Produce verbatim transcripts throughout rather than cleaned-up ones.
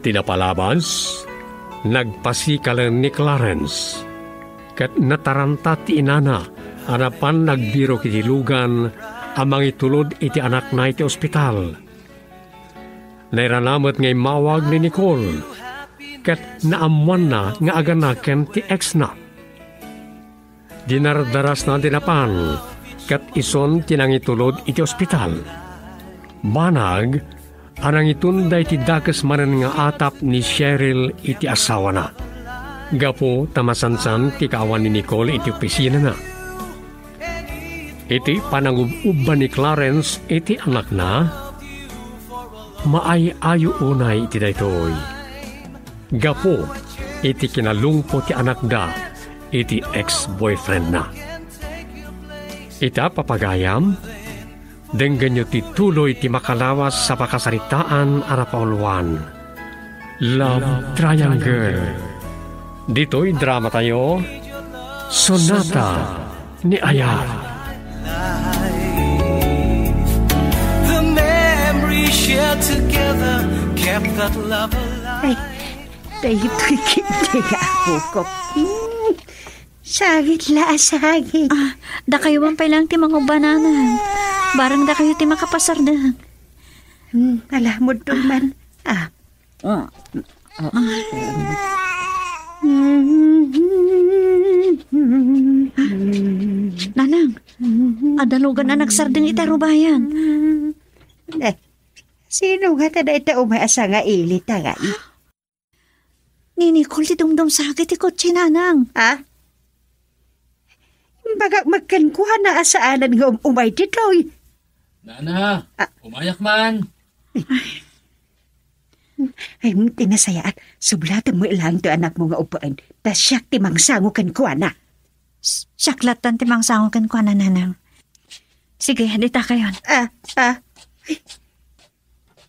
Ti napalabas, nagpasikalen ni Clarence, ket nataranta ti inana a napan nagbirok iti lugan a mangitulod iti anakna iti ospital. Nairana met nga immawag ni Nicole, ket naammoanna nga aganaken ti exna. Dinardarasna ti napan, ket isun ti nangitulod iti ospital. Banag a nangitunda iti dakes manen nga atap ni Cheryl iti asawana, gapu ta masansan ti kaawan ni Nicole iti opisinana. Iti panangub-ubba ni Clarence iti anakna, maay-ayo unay iti daytoy. Gapu iti kinalungpo ti anakda iti ex-boyfriendna. Ita, papagayam, denggenyo ti tuloy ti makalawas a pakasaritaan a napauluan. Love Triangle. Ditoy dramatayo, Sonata ni Ayat. The memory shared together kept that love alive. Ay, daytoy ketdi nga apokok. Hmm. Sagit la a sagit. Ah, dakayo man pay lang ti mangubba, nanang. Barang dakayo ti makapasardeng. Hmm, alamod man. Ah. Ah. Nanang, adda lugan a nagsardeng iti arubayan. Eh, sino nga ta dayta umay a sangaili, tagay? Ni Nicole ti dumdumsagit ti kotse, nanang. Ha? Imbagak met kenkuana a saanen nga um-, umay ditoy. Nana, ah, umayak man. Ay, ti nasayaat, sublatem met laeng ti anakmo nga ubbaen, ta siak ti mangsango kenkuana. S-, siak lattan ti mangsango kenkuana, nanang. Sige, dita kayon. Ah, ah. Ay,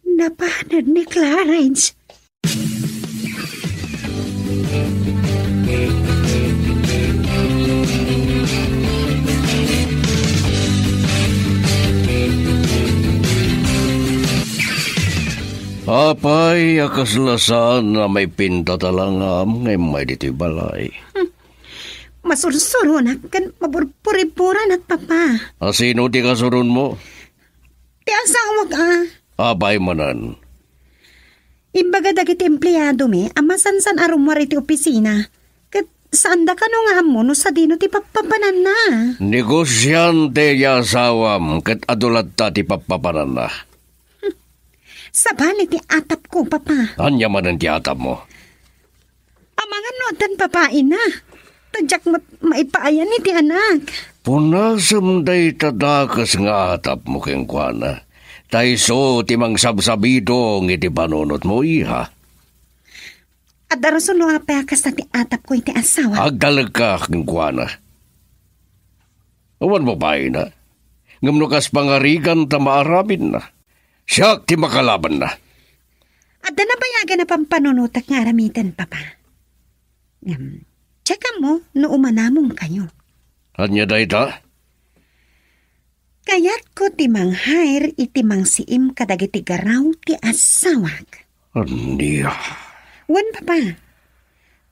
napanen ni Clarence. Apay a kasla saan a maipinta ta langam nga immay ditoy balay? Hmm. Masursuronak ken maburburiburanak, Papa. A sino ti kasuronmo? Ti asawak, a. Apay manen? Imbaga dagiti empleadomi a masansan a rummuar iti opisina, ket saanda kano nga ammo no sadino ti pappapananna. Negosiante ti asawam ket adu latta ti pappapananna. Sabali ti atapko, Papa. Ania manen ti atapmo? Amangan no addan babaina. Ta diak met maipaayan iti anak. Punasem dayta dakes nga atapmo kenkuana. Ta isu ti mangsabsabidong iti panunotmo, iha. Adda rason no apay a kasta ti atapko iti asawa. Agtalekka kenkuana. Awan babaina. Ngem no kas pangarigan ta maaramidna. Siak ti makalabanna. Adda nabayagan a pampanunotak nga aramiden, Papa. Ngem, check mo no umanamongkayo. Ania dayta? Kayatko ti mang-hire iti mangsiim kadagiti garaw ti asawak. Ania? Wen, Papa.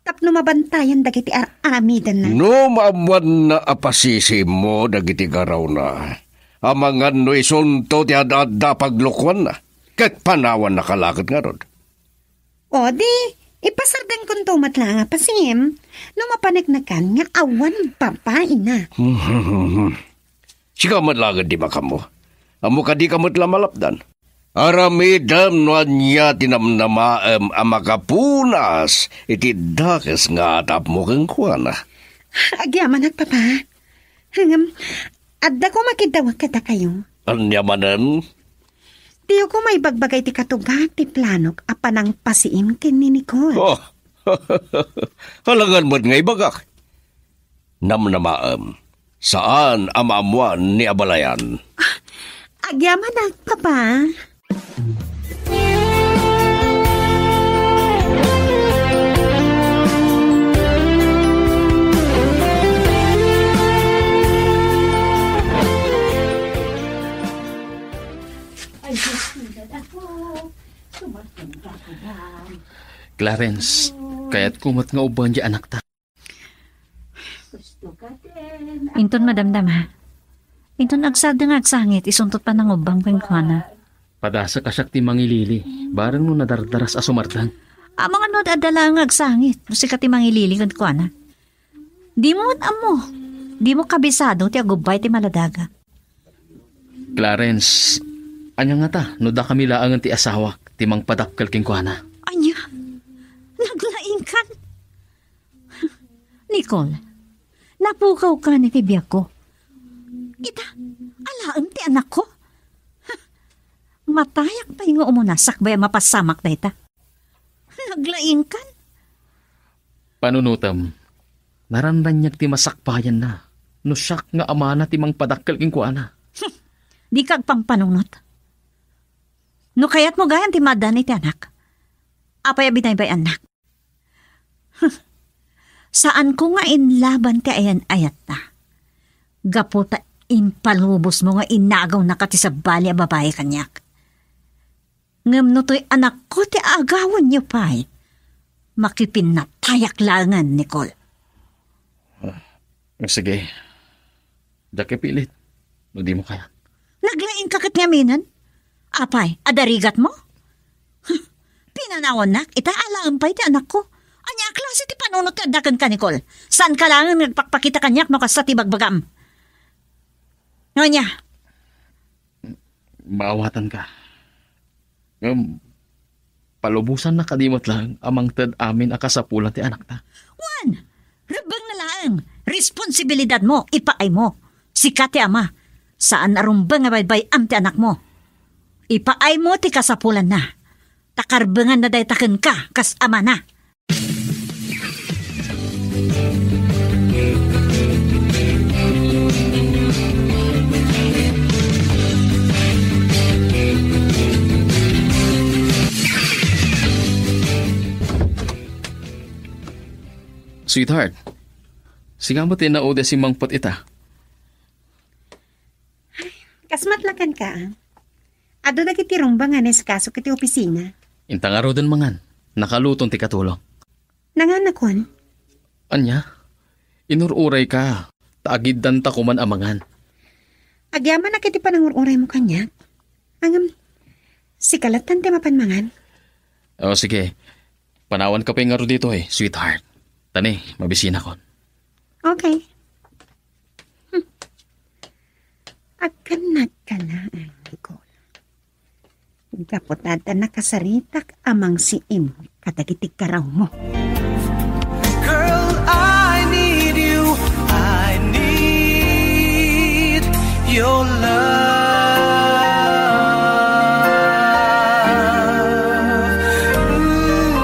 Tapno mabantayan dagiti ar-aramidenna. No maammoanna a pasisiimmo dagiti garawna, amangan no isunto ti ad-adda a paglukoanna, ket panawannaka la ket ngarud. O di, ipasardengkonto met laeng a pasiim no mapaneknekan nga awan babaina. Sika met laeng ti makammo. Ammo kadi ka met la malapdan. Aramidem no ania ti namnamaem a makapunas iti dakes nga atapmo kenkuana. Agyamanak, Papa. Ngem, adda koma kiddawek kadakayo. Ania manen? Diyo koma ibagbaga iti katugak ti planok a panangpasiim ken ni Nicole. Oh, alangan met nga ibagak. Namnamaem, saan a maammoan ni abalayan. Agyamanak, Papa. Ay, Diyos ko, Diyos ko. Sumagot ka ko ba? Clarence, kayatko met nga ubbangan ti anakta. Inton madamdama, inton agsada nga agsangit, isuntot panangubbang kenkuana. Padasek a siak ti mangilili, bareng no nadardaras a sumardeng. Amangan no adda laeng nga agsangit, no sika ti mangilili kenkuana. Dimo met ammo, dimo kabisado ti agubbay ti maladaga. Clarence, ania ngata no dakami laengen ti asawak ti mangpadakkel kenkuana? Ania? Naglaingkan? Nicole, napukawkan iti biagko. Ita, alaem ti anakko. Matayak pay nga umuna sakbay a mapasamak dayta. Naglaingkan? Panunotem, narannaniag ti masakbayanna no siak nga amana ti mangpadakkel kenkuana. Hmm, dika agpampanunot. No kayatmo gayam ti maaddaan iti anak, apay a binaybay-annak? Saanko nga inlaban ti ayan-ayatta. Gapu ta impalubosmo nga inagawnaka ti sabali a babai kaniak. Ngem no toy anakko ti aagawenyo pay, makipinnatayak laengen, Nicole. Ah, sige. Diak ipilit no dimo kayat. Naglaingka ket ngaminen? Apay, adda rigatmo? Huh, pinanawannak ita alaem pay ti anakko. Ania a klase ti panunot ti adda kenka, Nicole? Saanka laengen nga agpakpakita kaniak no kasta ti bagbagam? Ania? Maawatanka. Ngem, palubosanna kadi met laeng a mangted amin a kasapulan ti anakta. Wen, rebbengna laeng, responsibilidadmo, ipaaymo. Sika ti ama, saan a rumbeng a baybay-am ti anakmo. Ipaaymo ti kasapulanna. Ta karbenganna dayta kenka kas amana. Sweetheart, sika met ti naudias a mangpet ita. Ay, kas met la kenka, ah. Adu dagiti rumbeng nga naisukasok iti opisina. Inta ngaruden mangan. Nakaluton ti katulong. Nanganakon? Ania? Inur-urayka, ta agiddanta koman a mangan. Agyamanak iti panangur-uraymo kaniak. Ngem, sika lattan ti mapan mangan. O, sige. Panawanka pay ngarud ditoy, sweetheart. Ta ni, mabisinakon. Okay. Hmm. Agkannadka laeng, Nicole. Gapu ta adda nakasaritak a mangsiim kadagiti garawmo. Girl, I need you. I need your love. Ooh.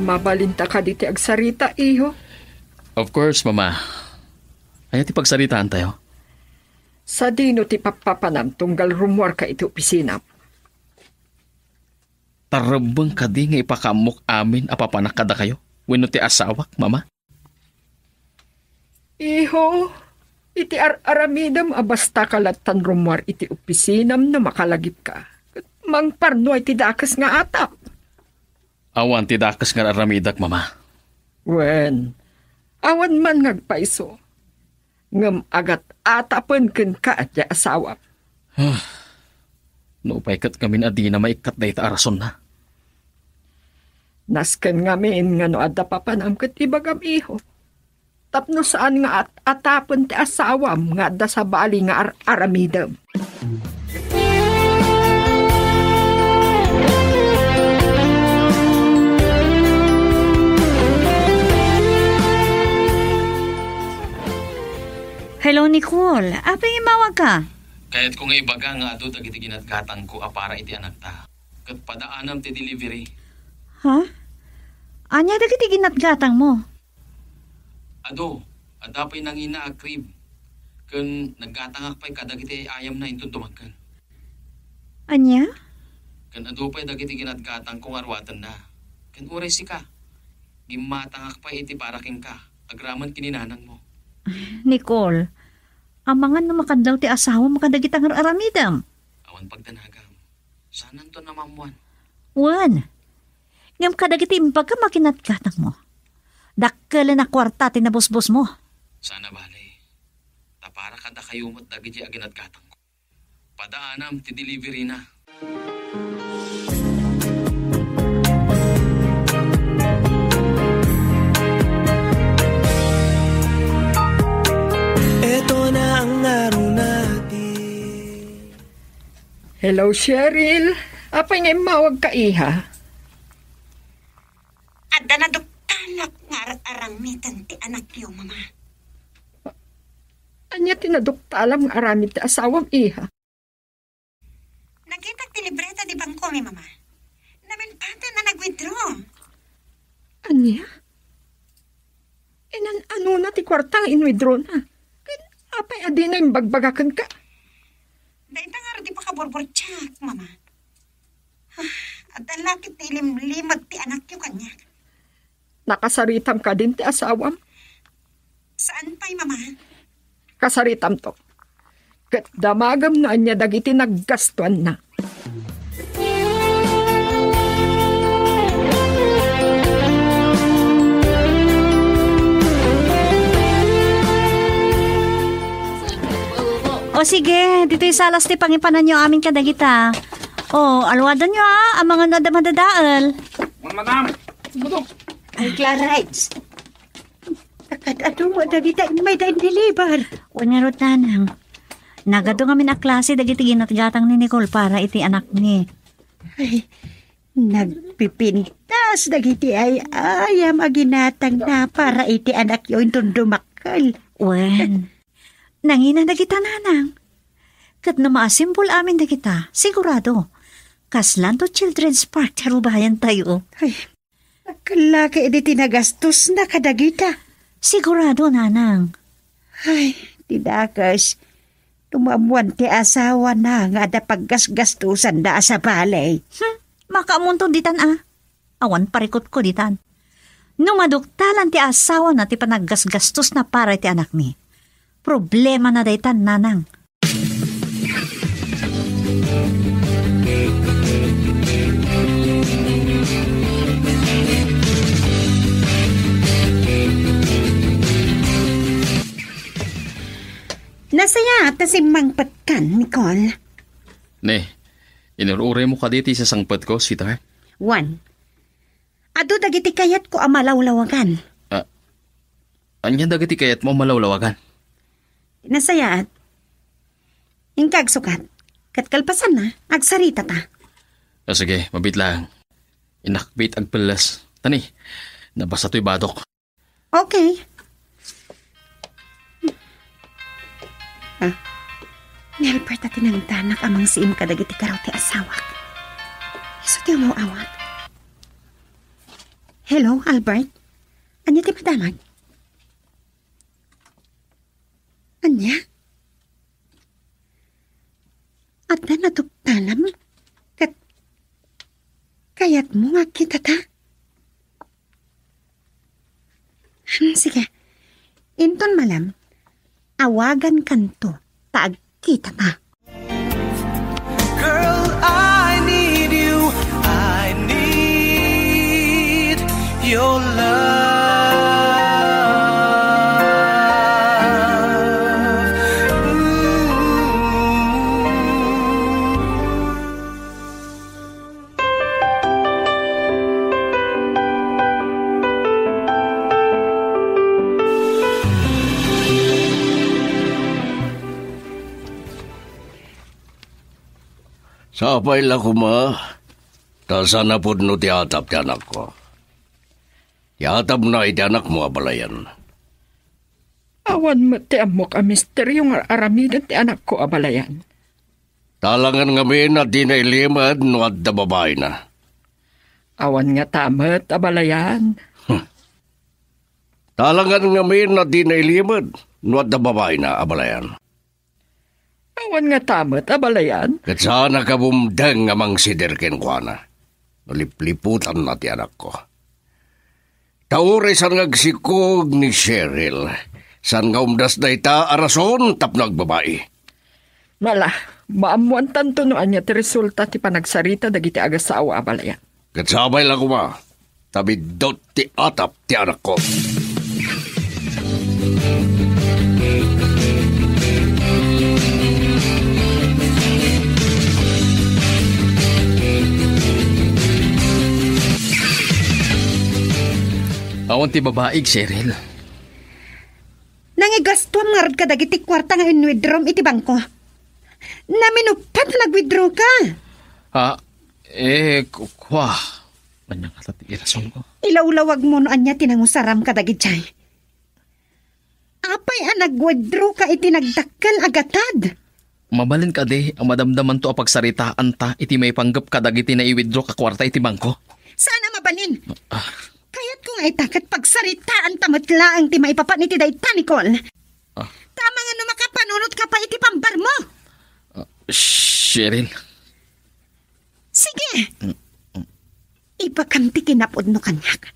Mabalinta kadi ti agsarita, iho? Of course, Mama. Ania ti pagsaritaantayo? Sadino ti pappapanam tunggal rummuarka iti opisinam? Tarrebbeng kadi nga ipakaammok amin a papanak kadakayo wenno ti asawak, Mama? Iho, iti ar-aramidem a bastaka lattan rummuar iti opisinam no makalagipka, ket mangparnuay ti dakes nga atap. Awan ti dakes nga ar-aramidek, Mama. Wen, awan man nga agpayso. Ngem agat-atapen kenka ti asawam. Ah, nupay ket ngamin a dina maikkat dayta a rasonna. Nasken ngamin nga no adda papanam ket ibagam, iho. Tapno saan nga at-atapen ti asawam nga adda sabali nga ar-aramidem. Hello, Nicole. Apay nga immawagka? Kayatko nga ibaga nga adu dagiti ginatgatangko a para iti anakta. Ket padaanam ti delivery. Ha? Ania dagiti ginatgatangmo? Adu, adda pay nangina a crib. Ken naggatangak pay kadagiti ay-ayamna inton dumagken. Ania? Ken adu pay dagiti ginatgatangko nga ruatenna. Ken uray sika. Gimmatangak pay iti para kenka, agraman ken ni nanangmo. Nicole, amangan no makadlaw ti asawam kadagiti ar-aramidem. Awan pagdanagam. Saananto a maammuan. Wen. Ngem kadagiti imbagam a ginatgatangmo, dakkelen a kuarta ti nabusbosmo. Saan a bale. Ta para kadakayo met dagiti aginatgatangko. Padaanam ti delivery na. Eto na ang araw natin. Hello, Cheryl. Apay nga immawagka, iha? Adda naduktalak nga ar-aramiden ti anakyo, Mama. Ania ti naduktalam nga aramid ti asawam, iha? Nakitak ti libreta di bangko mi, Mama. Naminpaten a nag-withdraw. Ania? Inan-anona ti kuarta nga in-withdraw na? Ken apay a dina imbagbaga kenka? Dayta ngarud ti pakaburburtiak, Mama. Ah, adda la ket ti ilimlimed ti anakyo kaniak. Nakasaritam kadin ti asawam? Saan pay, Mama? Kasaritamto. Ket damagem no ania dagiti naggastuanna. O sige, ditoy salas ti pangipananyo amin kadagita. O, alwadanyo a, amangan no adda madadael. Madam, ano to? Ay, Clarence. Kad-adu mo dagita immay da in-deliver. Wen ngarud, nanang. Nagadu ngamin a klase dagiti ginatgatang ni Nicole para iti anakmi. Ay, nagpipintas dagiti ay-ayam a ginatangna para iti anakyo inton dumakkel. Wen. Nangina dagita, nanang. Ket no maasimbol amin dagita, sigurado, kaslanto children's park ti arubayantayo. Ay, Agkallaki idi ti nagastosna kadagita. Sigurado, nanang. Ay, ti dakes. Tumamuan ti asawana nga adda paggasgastosanna a sabali. Hmm, makaammonto ditan a. Awan parikutko ditan. No maduktalan ti asawana ti panaggasgastosna para iti anakmi, problemana daytan, nanang. Nasayaat ta simmangpetkan, Nicole. Ne, inur-uraymo kadi ti sasangpetko, sweetheart? Wen. Adu dagiti kayatko a malawlawagan. Ah, ania dagiti kayatmo a malawlawagan? Nasayaat. Inka agsukat. Ket kalpasanna, agsaritata. Ah, sige, mabiit laeng. Inakbit agpelles. Tani, nabasa toy badok. Okay. Ah, ni Albert a tinangdanak a mangsiim kadagiti garaw ti asawak. Isu ti umaw-awat. Hello, Albert? Ania ti madamag? Ania? Adda naduktalam? Ket kayatmo nga agkitata? Hmm, sige. Inton malem, awagankanto ta agkitata. Girl, I need you. I need your love. Ooh. Sapay la koma, ta saan a pudno ti atap ti anakko. Ti atapna iti anakmo a balayan. Awan met ti ammok a misterio nga aramiden ti anakko a balayan. Talangan ngamin a dina ilimed no adda babaina. Awan ngata met a balayan. Talangan ngamin a dina ilimed no adda babaina a balayan. Awan ngata met a balayan. Ket saanak a bumdeng a mangsider kenkuana no lipliputanna ti anakko. Ta uray saan nga agsikog ni Cheryl, saan nga umdas dayta a rason tapno agbabai. Mala, maammoantanto no ania ti resulta ti panagsarita dagiti agasawa a balayan. Ket sabay la koma, ta biddut ti atap ti anakko. Awan ti babaig, Cheryl. Nangigastuam ngarud kadagiti kuarta nga in-withdrawm iti bangko. Namino pay ta nag-withdraw ka? Ah, eh, ku-, kua. Ania ngata ti irasonko? Ilawlawagmo no ania ti nangusaram kadagijay. Apay a nag-withdraw ka iti nagdakkel a gatad? Mabalin kadi a madamdamanto a pagsaritaanta iti maipanggep kadagiti nai-withdraw a kuarta iti bangko? Saan a mabalin. Ah. Kayatko nga ita ket pagsaritaanta met laeng ti maipapan iti dayta, Nicole. Ah. Ta amangan no makapanunot ka pay iti pambarmo. Ah, Cheryl. Sige. Mm, mm. Ibagam ti kinapudno kaniak.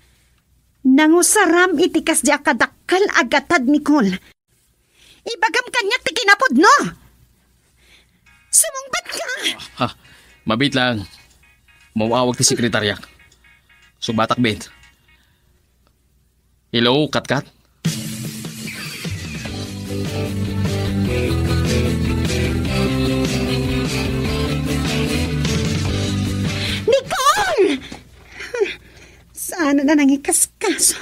Nangusaram iti kasdi a kadakkel a gatad, Nicole. Ibagam kaniak ti kinapudno. Sumungbat ka. Ha, mabiit lang. Maawag ti sekretariak. Sungbatak, bet. Hello, Katkat? Nicole! Saan a nangikaskaso?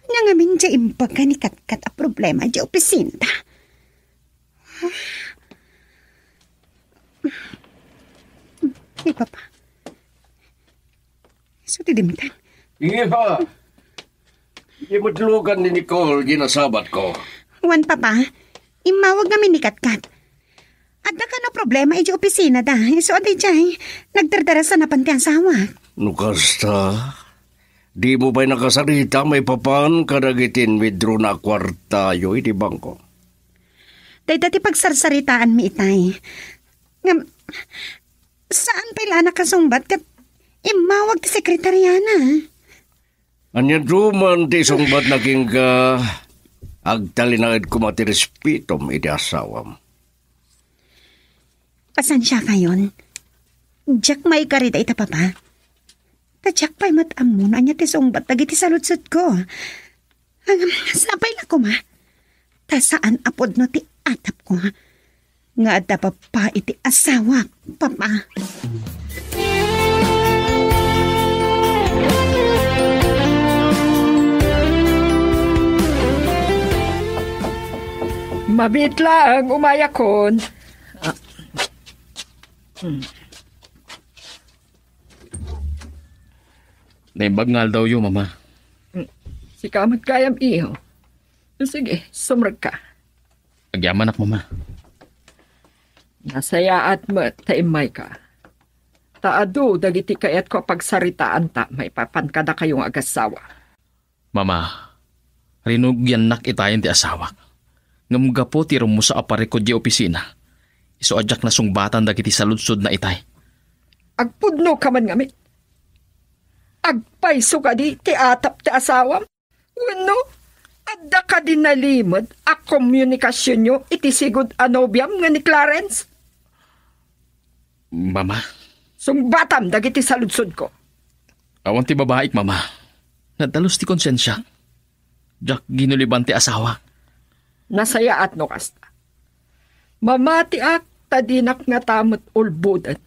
Ania ngamin ti imbaga ni Katkat a problema idiay opisinada? Ni Papa. Isu ti dimteng. Iha! Imudlugan ni Nicole, ginasabat ko. Wen, Papa, immawag ngamin ni Katkat. Adda kano problema idiay opisinada. Isu a dijay, nagdardarasa napan ti asawak. No kasta, dimo pay nakasarita maipapan kadagiti in-withdraw na a kuartayo iti bangko? Dayta ti pagsarsaritaanmi itay. Ngem, saan pay la a nakasungbat ket immawag ti sekretariana. Ania duman ti sungbatna kenka, agtalinaed koma ti respetom iti asawam. Pasensiakayon. Diak maikari dayta, Papa. Ta diak pay met ammo no ania ti sungbat dagiti saludsodko. Ngem, sapay la koma. Ta saan a pudno ti atapko nga adda babbai iti asawak, Papa. Mabiit laeng umayakon. Ah. Hmm. Naimbag nga aldawyo, Mama. Hmm. Sika met gayam, iho. Sige, sumrekka. Agyamanak, Mama. Nasayaat met ta immayka. Ta adu dagiti kayatko a pagsaritaanta maipapan kadakayo nga agassawa. Mama, rinugiannak itayen ti asawak. Ngem gapu ti rumusa a parikut diay opisina, isu a diak nasungbatan dagiti saludsodna itay. Agpudnoka man ngamin. Agpayso kadi ti atap ti asawam? Wenno, adda kadi nalimed a komunikasionyo iti sigud a nobiam nga ni Clarence? Mama. Sungbatam dagiti saludsodko. Awan ti babaik, Mama. Nadalus ti konsensiak. Diak ginuliban ti asawak. Nasayaat no kasta. Mamatiak ta dinak ngata met ulboden.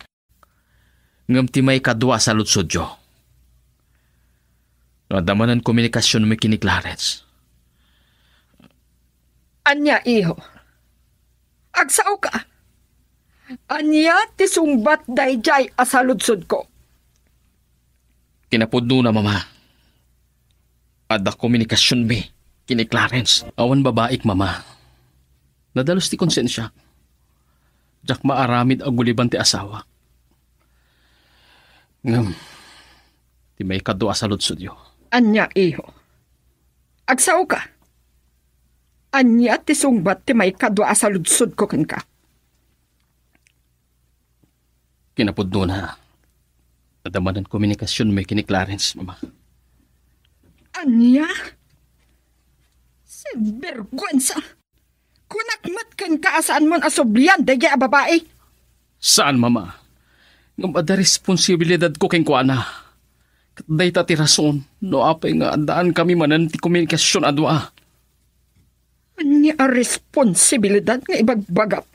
Ngem ti maikadua a saludsodyo, no adda manen komunikasionmi ken ni Clarence. Ania, iho? Agsaoka? Ania ti sungbat daydiay a saludsodko? Kinapudnona, Mama. Adda komunikasionmi ken ni Clarence. Awan babaik, Mama. Nadalus ti konsensiak. Diak maaramid a guliban ti asawak. Ngem, ti maikadua a saludsodyo. Ania, iho? Agsaoka? Ania ti sungbat ti maikadua a saludsodko kenka? Kinapudnona, adda manen komunikasionmi ken ni Clarence, Mama. Ania? Sinbergwensa! Kunak met kenka a saanmon a sublian daydiay a babai. Saan, Mama. Ngem adda responsibilidadko kenkuana. Ket dayta ti rason no apay nga addaankami manen ti komunikasion a dua. Ania a responsibilidad nga ibagbagam?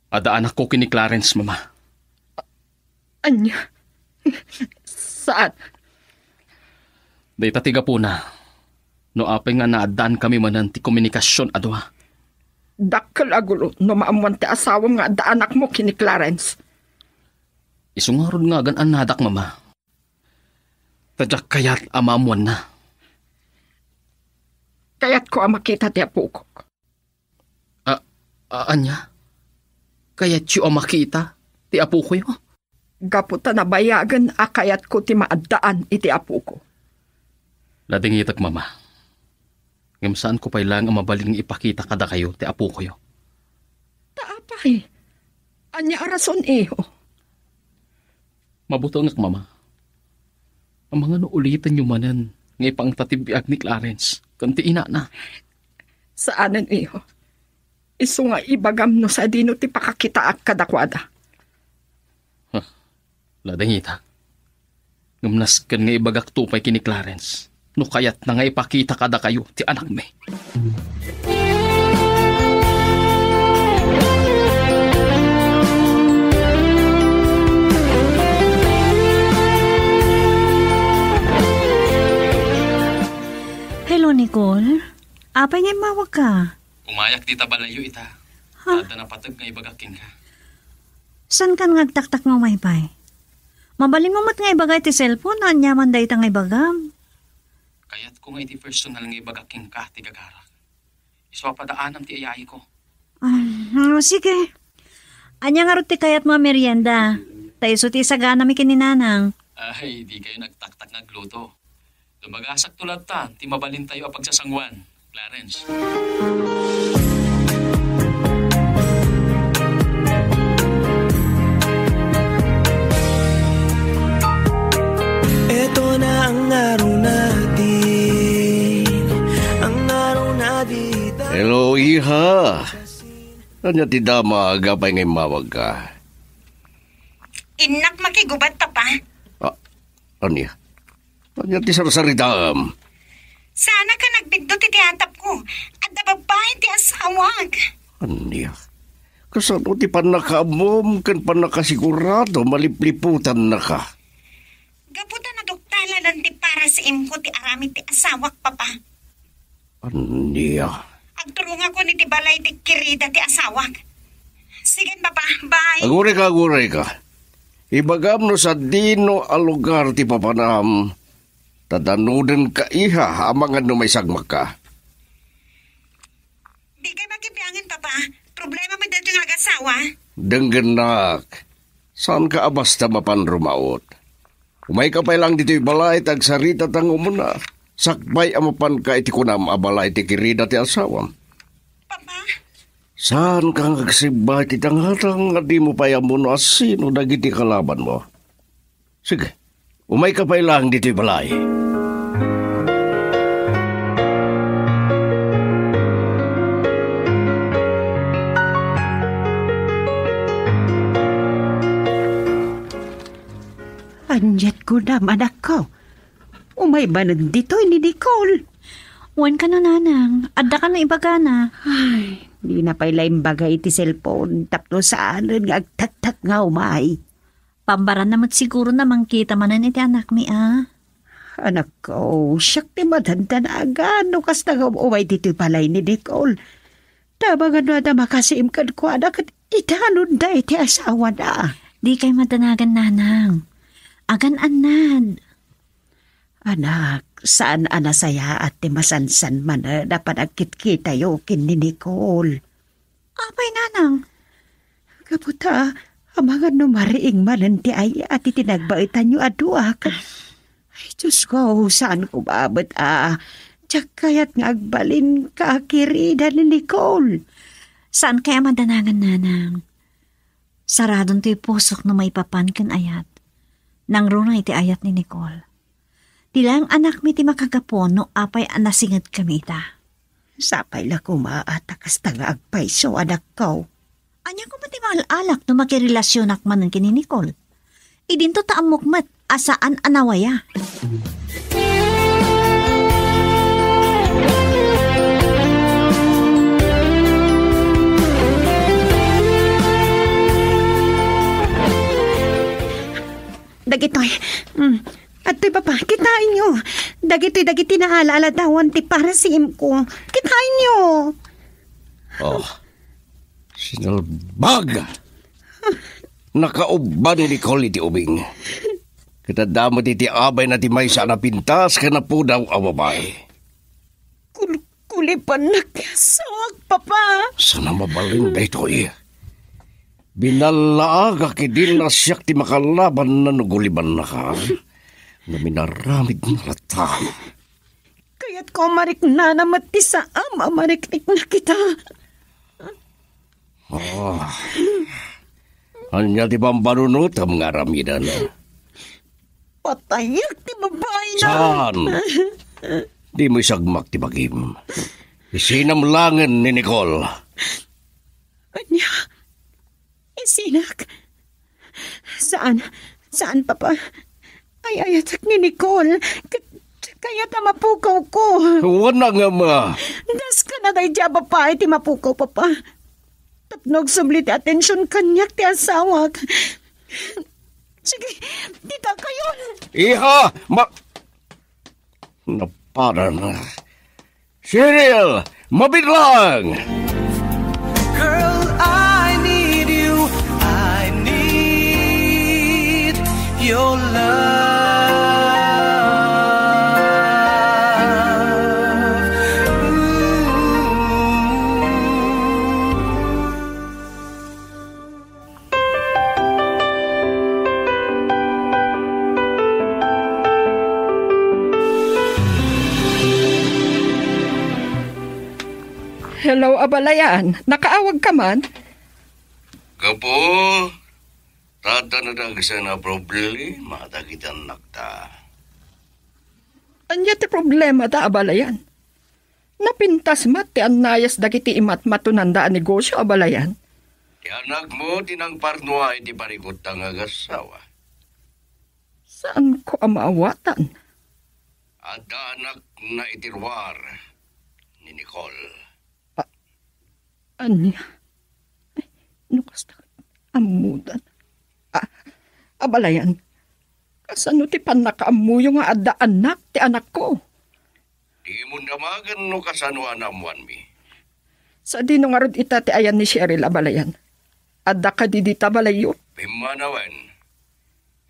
Adda anakko ken ni Clarence, Mama. Ania? Saan? Dayta ti gapuna no apay nga naaddaankami manen ti komunikasion a dua. Dakkel a gulo no maammuan ti asawam nga adda anakmo ken ni Clarence. Isu ngarud nga agan-annadak, Mama. Ta diak kayat a maammuanna. Kayatko a makita ti apokok. A, a, ania? Kayatyo a makita ti apokoyo? Gapu ta nabayagen a kayatko ti maaddaan iti apoko. Nadingitek, Mama. Ngem saanko pay laeng a mabalin nga ipakita kadakayo ti apokoyo. Ta apay? Ania a rason, iho? Mabutengek, Mama. Amangan no ulitenyo manen nga ipangta ti biag ni Clarence ken ti inana. Saanen, iho. Isu nga ibagam no sadino ti pakakitaak kadakuada. Huh. Ladingita. Ngem nasken nga ibagakto pay ken ni Clarence no kayatna nga ipakita kadakayo ti anakmi. Hello, Nicole. Apay nga immawagka? Umayak dita balayyo ita. Ha? Adda napateg nga ibagak kenka. Saankan nga agtaktak nga umay pay? Mabalinmo met nga ibaga iti cellphone no ania man dayta nga ibagam. Kayatko nga iti personal nga ibagak kenka ti gagarak. Isu a padaanam ti ayayko. Ah, mm, sige. Ania ngarud ti kayatmo a merienda? Ta isu ti isaganami ken ni Nanang. Ay, dikayo nagtaktak nga agluto. Lumagasakto latta ti mabalintayo a pagsasanguan, Clarence. Eto na ang araw natin, ang araw na di tayo. Hello, iha. Ania ti damag, apay nga immawagka? Innak makigubat, Papa. Ah, ania? Ania ti sarsaritaem? Saan ka nagbiddut iti atapko? Adda babbai ti asawak. Ania? Kasano ti pannakaammom ken pannakasigurado malipliputannaka? Gapu ta naduktalan ti parasiimko ti aramid ti asawak, Papa. Ania? Agturongakon iti balay ti kirida ti asawak. Sige, Papa. Bye. Agurayka, agurayka. Ibagam no sadino a lugar ti papanam. Ta danudenka, iha, amangan no maisagmakka. Dikay makibiangen, Papa. Problema met daytoy nga agasawa. Denggennak. Saanka a basta mapan rumaot. Umayka pay laeng ditoy balay ta agsaritata nga umuna. Sakbay a mapanka iti kunam a balay ti kirida ti asawam. Papa? Saanka nga agsibbay ti tangatang nga dimo pay ammo no asino dagiti kalabanmo. Sige, umayka pay laeng ditoy balay. Aniat kunam, anakko? Umay manen ditoy ni Nicole? Wen kano, Nanang. Adda kano ibagana? Ay, dina pay la imbaga iti cellphone tapno saanen nga agtaktak nga umay. Pambaranna met siguro a mangkita manen iti anakmi a. Anakko, siak ti madandanagan no kasta nga um-, umay ditoy balay ni Nicole. Ta amangan no adda makasiim kenkuana ket idanonda iti asawana. Dikay madanagan, Nanang. Agan-annad. Anak, saan a nasayaat ti masansan manen a panagkitkitayo ken ni Nicole. Apay, Nanang? Gapu ta, amangan no mariing manen ti ay-at iti nagbaetanyo a duak. Ay, Diyos ko, saan ko babet a diak kayat nga agbalin ka a kirida ni Nicole. Saan kaya madanagan, Nanang? Saradon toy pusok no maipapan ken ayat. Nangruna iti ayat ni Nicole. Ti laeng anakmi ti makagapu no apay a nasingedkami ita. Sapay la koma a ta kasta nga agpayso, anakko. Ania koma ti maal-alak no makirelasionak manen ken ni Nicole? Idinto ta ammok met a saan a nawaya. Dagitoy, mm, adtoy, Papa, kitaenyo. Dagitoy dagiti naala-aladawan ti parasiimko. Kitaenyo. Oh, sinalbag! Nakaubban ni Nicole iti ubing. Ket adda met iti abayna ti maysa a napintas ken napudaw a babai. Kul-, kulipannak ti asawak, Papa. Saan a mabalin daytoy? Binallaagak idi nga siak ti makalabanna no gulibannaka. Ngem inaramidna latta. Kayatko a mariknana met ti saam a mariknana ita. Ah. Ania ti pampanunotem nga aramidana? Patayek ti babaina. Saan? Dimo isagmak ti bagim. Isinam laengen ni Nicole. Ania? Isinak? Saan? Saan, Papa? Ay-ayatek ni Nicole. Ket kayat a mapukawko. Wen, Ama. Daskana daydi a babai ti mapukaw, Papa. Tapno agsubli ti atension kaniak ti asawak. Sige, dita kayon. Iha, ma-, napadan. Cheryl, mabitlang! Girl, I need you. I need your love. Ooh. Hello, abalayan. Nakaawagka man? Gapu, tatta nadagsen a problema dagiti annakta. Ania ti problemada, abalayan? Napintas met ti annayas dagiti imatmatonanda a negosio, abalayan. Ti anakmo ti nangparnua iti parikutta nga agassawa. Saanko a maawatan? Adda anakna iti ruar ni Nicole. A-, ania? Ay, no kasta, ammodan. A-, abalayan, kasano ti pannakaammoyo nga adda annak ti anakko? Dimon damagen no kasano a naammoanmi. Sadino ngarud ita ti ayan ni Cheryl, abalayan? Adda kadi dita balayyo? Pimmanawen.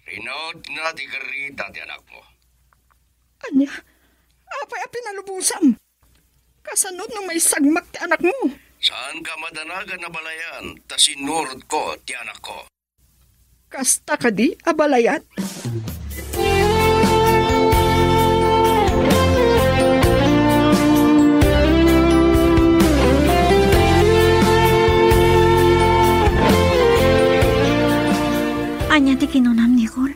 Rinautna ti garita ti anakmo. Ania? Apay a pinalubosam? Kasano no maisagmak ti anakmo? Saanka madanagan, abalayan, ta sinurotko ti anakko. Kasta kadi, abalayan? Ania ti kinunam, Nicole?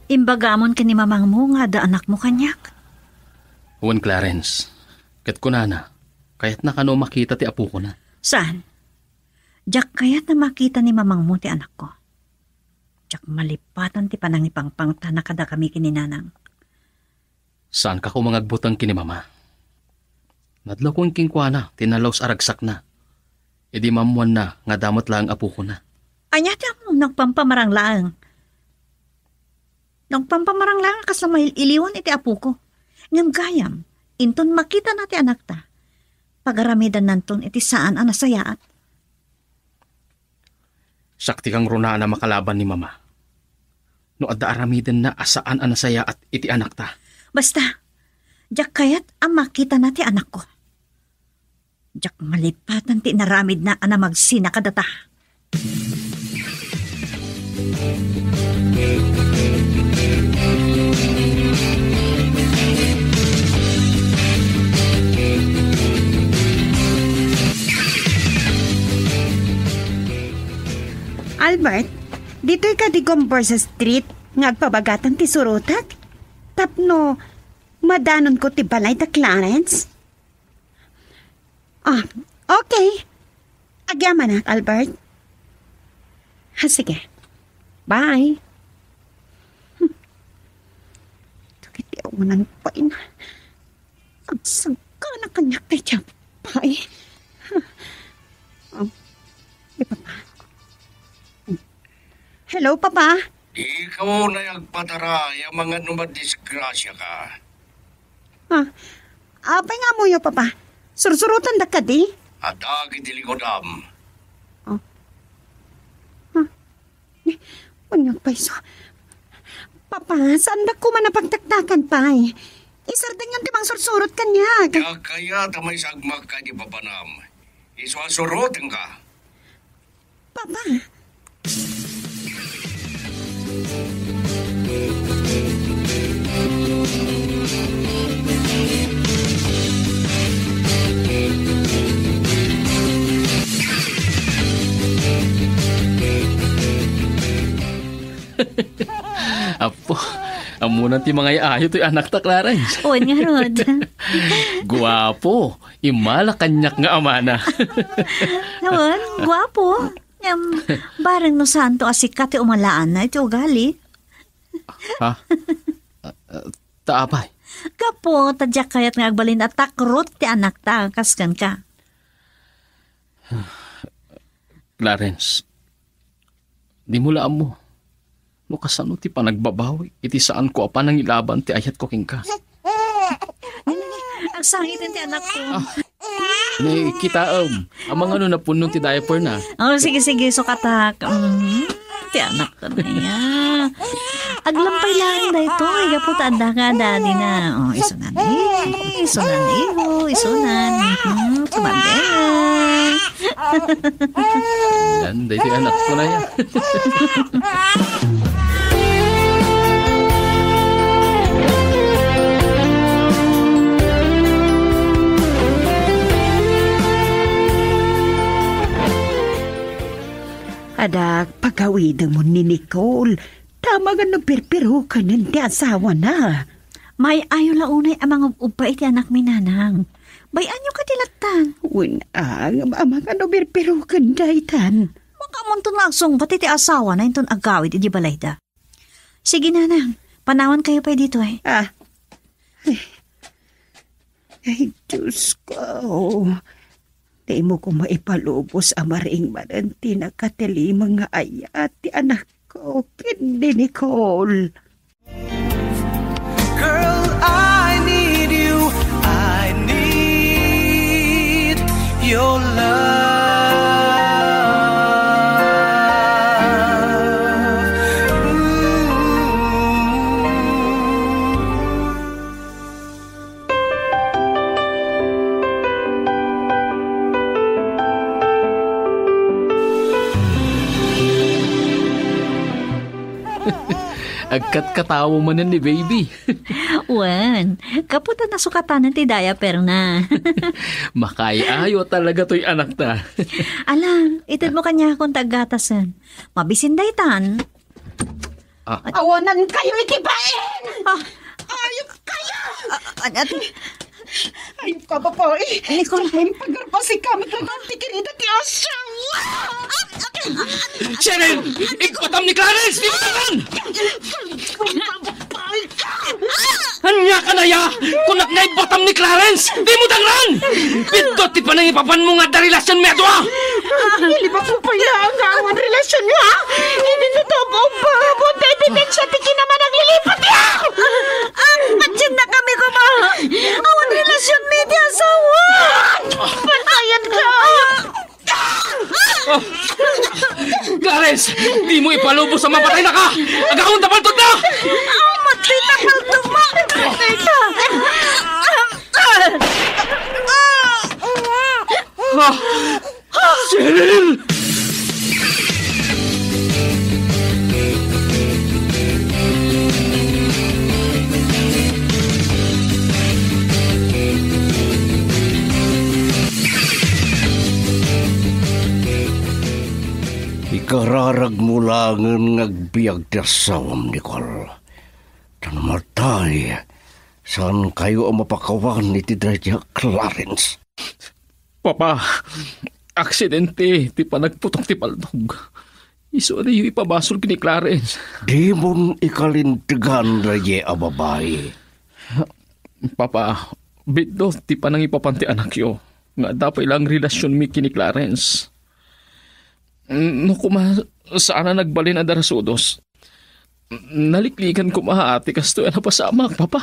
Imbagamon ken ni mamangmo nga adda anakmo kaniak? Wen, Clarence. Ket kunana, kayatna kano makita ti apokona. Saan? Diak kayat a makita ni mamangmo ti anakko. Diak malipatan ti panangipangpangtana kadakami ken ni nanang. Saanka koma nga agbuteng ken ni mama. Nadlawko kenkuana ti nalus a ragsakna. Idi maammoanna nga adda met laeng apokona. Ania ti ammom, nagpampamarang laeng? Nagpampamarang laeng a kasla mail-iliwan iti apoko. Ngem gayam, inton makitana ti anakta, pagaramidannanton iti saan a nasayaat. Sakti kang runaan a makalaban ni mama no adda aramidenna a saan a nasayaat iti anakta. Basta, diak kayat a makitana ti anakko. Diak malipatan ti inaramidna a namagsina kadata. Albert, ditoy kadi Converse Street nga agpabagatan ti surotak? tapno madanonko ti balay da Clarence? Ah, okay. Agyamanak, Albert. Ah, sige. Bye. Hmm. Dagiti awanan pay na. Agsagana kaniak daydiay a babai. Ah, ni Papa. Hello, Papa. Ikaw na agpataray, amangan no madisgrasya ka. Ah, apay nga ammoyo, Papa? Sursurotan da kadi? Adda iti likudam. Oh. Ah. Ni, onyag pay so. Papa, saan da koma napagtaktakan pay? Isardengyon ti mangsursurot kaniak. Diak kayat a maisagmak kadi papanam. Isu a surotenka. Papa. Apo, ammona ti mangay-ayo toy anakta, Clarence. Wen ngarud. Guapo, immala kaniak nga amana. Wen, guapo. Ngem, bareng no saanto a sika ti umalaanna iti ugali. Ha? Ah, ah, ta apay? Gapu ta diak kayat nga agbalin a takrot ti anakta, kas kenka. Clarence, dimo la ammo no kasano ti panagbabawik iti saanko a panangilaban ti ayatko kenka. Agsangiten ti anakko. Ah, ni kitaem, amangan no napunno ti diaper na. Oh, sige, sige, sukatak. Mm, ti anakta aya. Aglampay laeng daytoy, gapu ta adda nga daddy na. Oh, isunan, eh, isunan, iho, isunan. Mhm, sumabay. Yan, daytoy anakko na yan. Adak, pagawidem ni Nicole. Tama nga no pirpirukanen ti asawana. May-ayo la unay a mangub-ubba iti anakmi, nanang. Bay-anyo kadi lattan? Wen, a, ngem amangan no birbiroken daytan. Makamunto nga agsungbat iti asawana inton agawid idi balayda. Sige, nanang, panawankayo pay ditoy. Ah. Ay. Ay, Diyos ko. Dimo ko maipalubos a maring manen ti nakatilimeng nga ayat ti anakko ken ni Nicole. Girl, I need you. I need your love. Ooh. Agkatkatawa manen ni baby. Wen, gapu ta nasukatanen ti diaper na. Makaay-ayo talaga toy anakta. Ala, itedmo kaniakon ta aggatasen. Mabisin daytan. Ah. Awanankayo iti bain! Ah. Ayupkayo! Ah, ah, ate. Ayupka, babai. Nicole. Ay, pagarbasika, maglagan ti kirida ti asawa! Cheryl! Igpatam ni Clarence! Di mo tanan! Ania ka, Naya? Kunak nga ibatam ni Clarence! Di mo dangran! Biddut ti panangipapanmo nga adda relasionmi a dua! Ilibakmo pay laeng nga awan relasionyo, ha? Idi no ta ubba-ubba, adda ebidensia ti kinamanaglilipatyo! Ah, patiennakami koma! Awan relasionmi ti asawa! Patayenka! Ah! Clarence, dimo ipalubos a mapataynaka! Agawanta paltogna! Ah, matay ta paltogna! Matay ta! Ah! Cheryl! Ikararagmo laengen nga agbiag ti asawam, Nicole. Tan matay, saan kayo a mapakawan iti daydiak, Clarence? Papa, aksidente ti panagputok ti paltog. Isu a diyo ipabasol ken ni Clarence. Dimon ikalintegan daydiay a babai. Papa, bitdo ti panangipapan ti anakyo nga adda pay laeng relasionmi ken ni Clarence. No koma, saan a nagbalin a darasudos. Naliklikan koma ti kastoy a napasamak, Papa.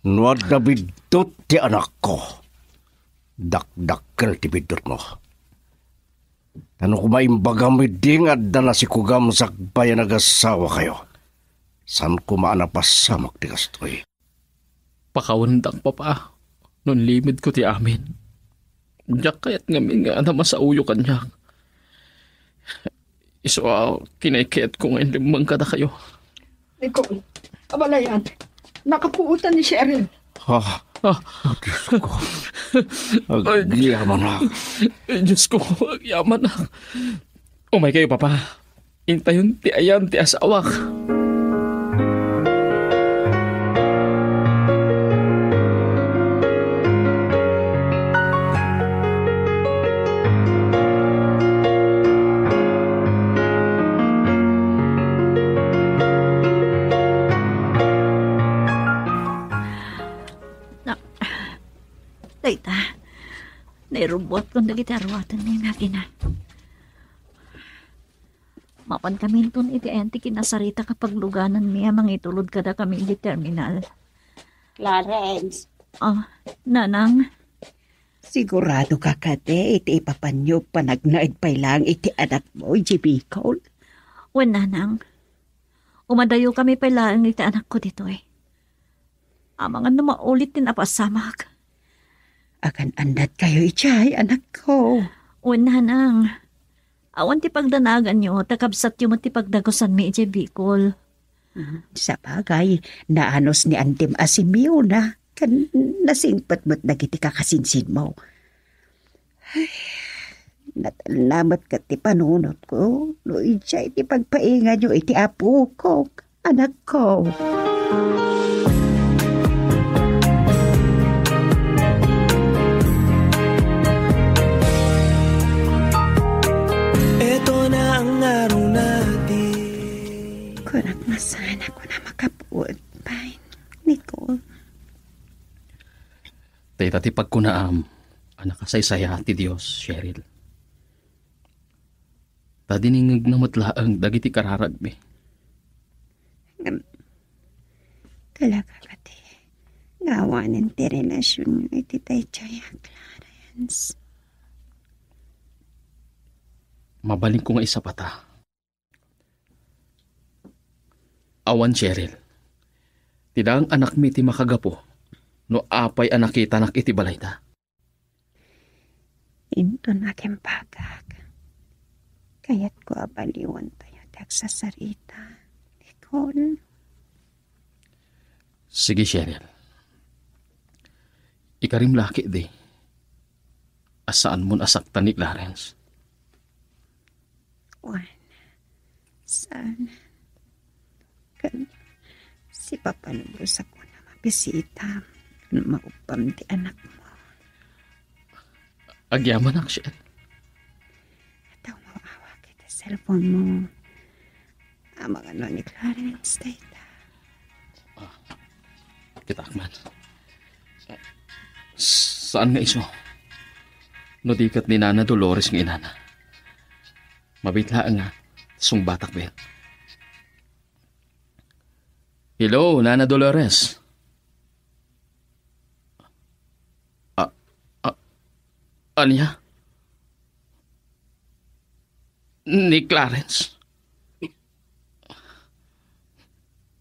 No adda biddut ti anakko, dakdakkel ti biddutmo. Ta no koma imbagam idi nga adda nasikugam sakbay a nagasawakayo, saan koma a napasamak ti kastoy. Pakawandak, Papa, no inlimedko ti amin. Diak kayat ngamin nga adda masaoyo kaniak. Isu a kinaykayatko nga inlemmeng kadakayo. Nicole, abalayan, nakapuotan ni Cheryl. Ah, Ah, Diyos ko. Ay, Agyamanak. Ay, Diyos ko, agyamanak. Umay kayo, Papa. Intayon ti ayan ti asawak. Na, dayta, nairubbuatkon dagiti aruatenmi nga agina. Mapankaminton iti ayan ti kinasarita a paglugananmi a mangitulod kadakami iti terminal. Clarence. Ah, Nanang. Sigurado ka kadi iti ipapanyo panagnaed pay laeng iti anakmo idiay Bicol? Wen, Nanang. Umadayokami pay laeng iti anakko ditoy. Amangan no maulit ti napasamak. Agan-annadkayo idiay, anakko. Wen, Nanang. Awan ti pagdanaganyo, ta kabsatyo met ti pagdagusanmi idiay Bicol. Mm, sabagay, naanus ni Antim a Simeona, ken nasingpet met dagiti kakasinsinmo. Ay, natalna met ket ti panunotko no idiay ti pagpainganyo iti apok, anakko. Eto na ang araw natin. Kunak masana ko na makapud, Pine, Nicole. Dayta ti pagkunaam a nakasaysaya ti Dios, Cheryl. Ta diningegna met laeng dagiti kararagmi. Ngem, talaga kadi nga awanen ti relasionyo iti daydiay a Clarence? Mabalinko nga isapata. Awan, Cheryl. Ti daang anakmi ti makagapu no apay a nakitanak iti balayta. Inton akimbagak, kayatko a baliwantayo ti agsasarita, Nicole. Sige, Cheryl. Ikarim la ketdi a saanmon a saktan ni Clarence. Wen, saan? Ken sipapanubosak a mabisitam ken maupam ti anakmo. Agyamanak, Cheryl. Adda umaw-awak iti cellphone-mo. Amangan no ni Clarence dayta. Ah, kitaak man. Saan nga isu? No di ket ni Nana Dolores nga inana. Mabiit laeng nga sungbatak met. Hello, Nana Dolores. A-, a-, ania? Ni Clarence?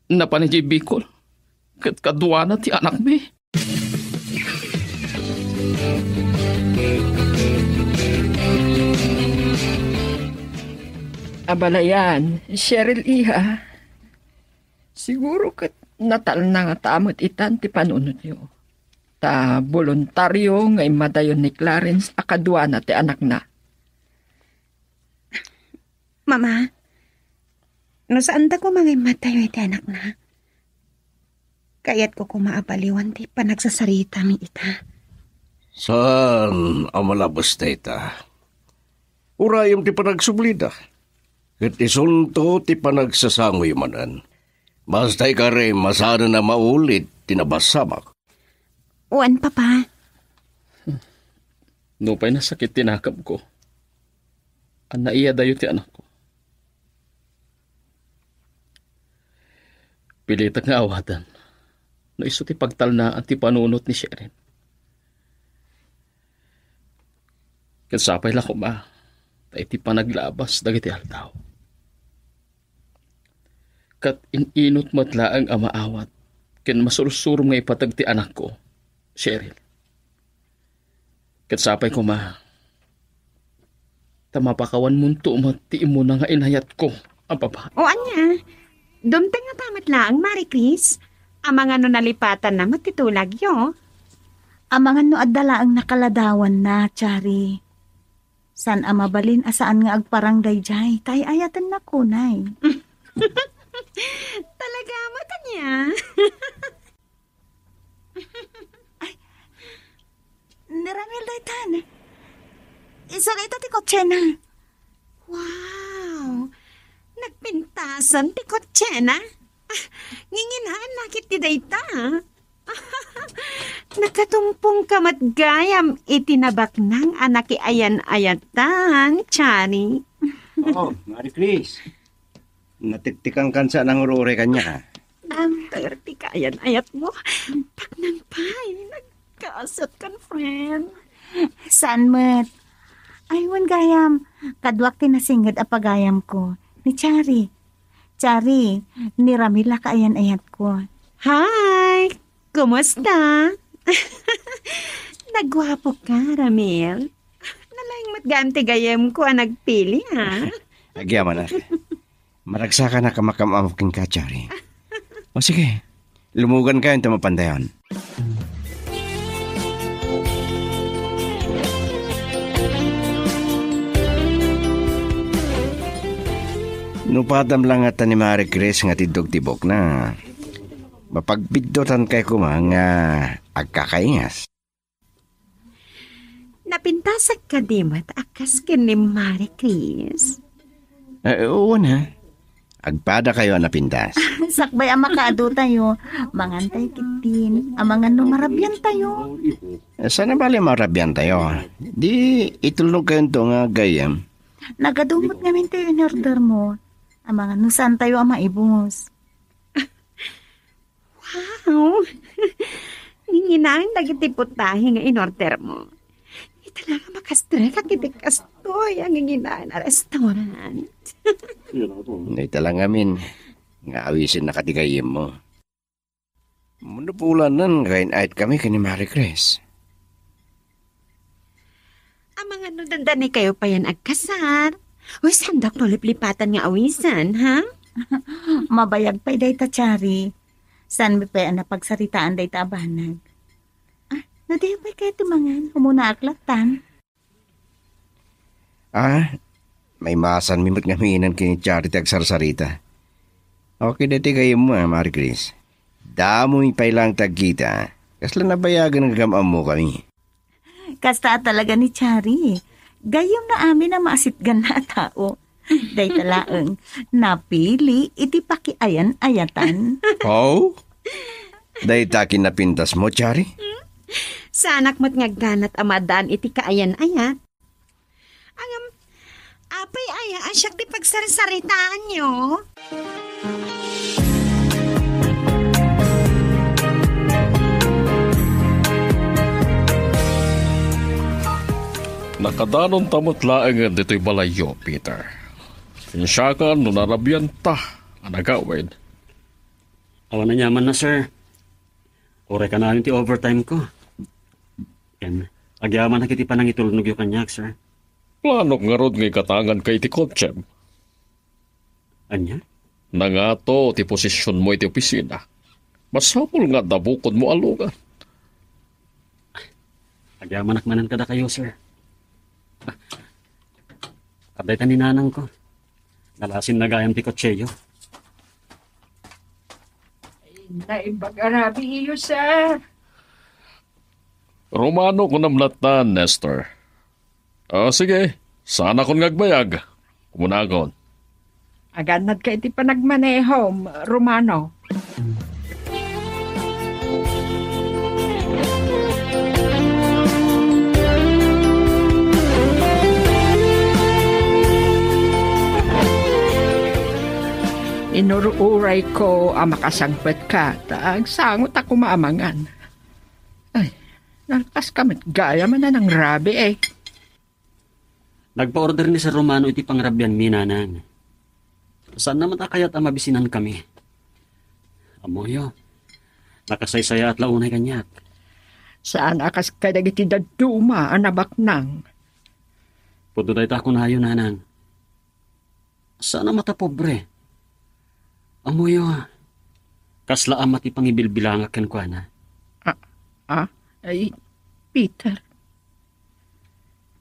Napan idiay Bicol? Ket kaduana ti anakmi. Abalayan, Cheryl, iha. Siguro ket natalna ngata met itan ti panunotyo. Ta boluntario nga immadayon ni Clarence a kaduana ti anakna. Mama, no saanda koma nga immadayo iti anakna, Kayatko koma a baliwan ti panagsasaritami ita. Saan a malabes dayta? Urayem ti panagsublida. Ket isunto ti panagsasangoyo manen. Basta ikarim a saanen a maulit ti napasamak. Wen, Papa. Nupay nasakit ti nakemko, a naiyadayo ti anakko. Pilitek nga awaten no isu ti pagtalnaan ti panunot ni Sheryl. Ket sapay la koma ta iti panaglabas dagiti aldaw, ket in-inut met laeng a maawat ken masursurom nga ipateg ti anakko, Cheryl. Ket sapay koma ta mapakawanmonto met ti immuna nga inayatko a babai. O ania? Dumteng ngata met laeng, Marie Chris? Amangan no nalipatanna met ti tulagyo? Amangan no adda laeng nakaladawanna, Chari. Saan a mabalin a saan nga agparang daydiay, ta ay-ayatennak unay. Talaga met, ania? Ay, ni Ramil daytan. Isu dayta ti kotsena. Wow! Nagpintasan ti kotsena? Ah, nginginaanna ketdi dayta. Nakatungpongka met gayam iti nabaknang a nakiayan-ayatan, Chari. Oo, Marie Chris. Natiktikankan sa nangururay kaniak, ha? Am, ti kaayan-ayatmo. Baknang pay, nagkasatkan, friend. Saan met? Ay, wen gayam. Kaduak ti nasinged a pagayamko. Ni Chari. Chari, ni Ramil a kaayan-ayatko. Hi! Kumusta? Naguapoka, Ramil. Nalaing met gayam ti gayyemko a nagpili, ha? Agyamanak. Maragsakanak a makam-ammo kenka, Chari. O sige, lumugankayon ta mapandayon. Nupadam la ngata ni Marie Chris nga tiddog ti buokna. Mapagbiddutankay koma nga agkakaingas. Napintasak kadi met a kas ken ni Marie Chris? Eh, wen, ha? Agpadakayo a napintas. Sakbay a makaadu tayo, mangan tayo ketdin, amangan no marabian tayo. Eh, saan a bale marabian tayo? Di itulnogkayonto nga gayyem. Nagadu met ngamin tayo in order mo. Amangan no saan tayo a maibus. Wow! Nginginaen dagiti putahe nga in-order mo. Ita la nga makastrek iti kastoy a nginginaen a restaurant. Ita la ngamin nga awisennak ti gayyemmo. Mano pulanen nga in-ayat kami ken ni Marie Chris. Amangan no dandanikayo payen agkasar. Uy, sandok no liplipatan nga awisen, ha? Mabayag pay dayta, Chari. Saanmi pay a napagsaritaan dayta a banag. Ah, no diyo pay kayo ti mangan, umunaak lattan. Ah, maimasanmi met ngamin ken ni Chari ti agsarsarita. Okay dayta gayyemmo, ah, Marie Chris. Damoy pay laeng ti agkita. Kasla nabayagen nga agam-ammo kami. Kasta a talaga ni Chari. Gayyemna amin a maasitganna a tao. Dayta laeng, napili iti pakiayan-ayatan. Aw? Dayta ket napintasmo, Chari? Saanak met nga agganat a madan iti kaayan-ayat. Ngem, apay aya a siak ti pagsarsaritaanyo? Nakadanonta met laengen ditoy balayyo, Peter. Siak no narabianta a nagawid. Awan aniamanna, sir. Uray kanayon ti overtime ko. Ken, agyamanak iti panangitulnogyo kaniak, sir. Planok ngarud nga igatanganka iti kotsem. Ania? Nangato ti posisyonmo iti opisina. Masapul nga adda bukodmo a lugar. Agyamanak manen kadakayo, sir. Ah, adda ita ni nanangko. Nalasinna gayam ti kotseyo. Ay, Naimbag a rabii, sir. Romano kunam lattan, Nestor. O, sige. Saanakon nga agbayag. Umunakon. Agannadka iti panagmanehom, Romano. Inur-urayko a makasangpetka, ta agsangot a koma a mangan. Ay, nalpaska met gayam a nanangrabii, eh. Nagpa-order ni Sir Romano iti pangrabianmi, nanang. Saanna met a kayat a mabisinankami. Ammoyo, nakasaysayaat la unay kaniak. Saan a kas kadagiti dadduma a nabaknang. Pudno dayta a kunayo, nanang. Saan a matapobre. Ammoyo, kasla ama ti pangibilbilangak kenkuana. Ah, ah, ay, Peter.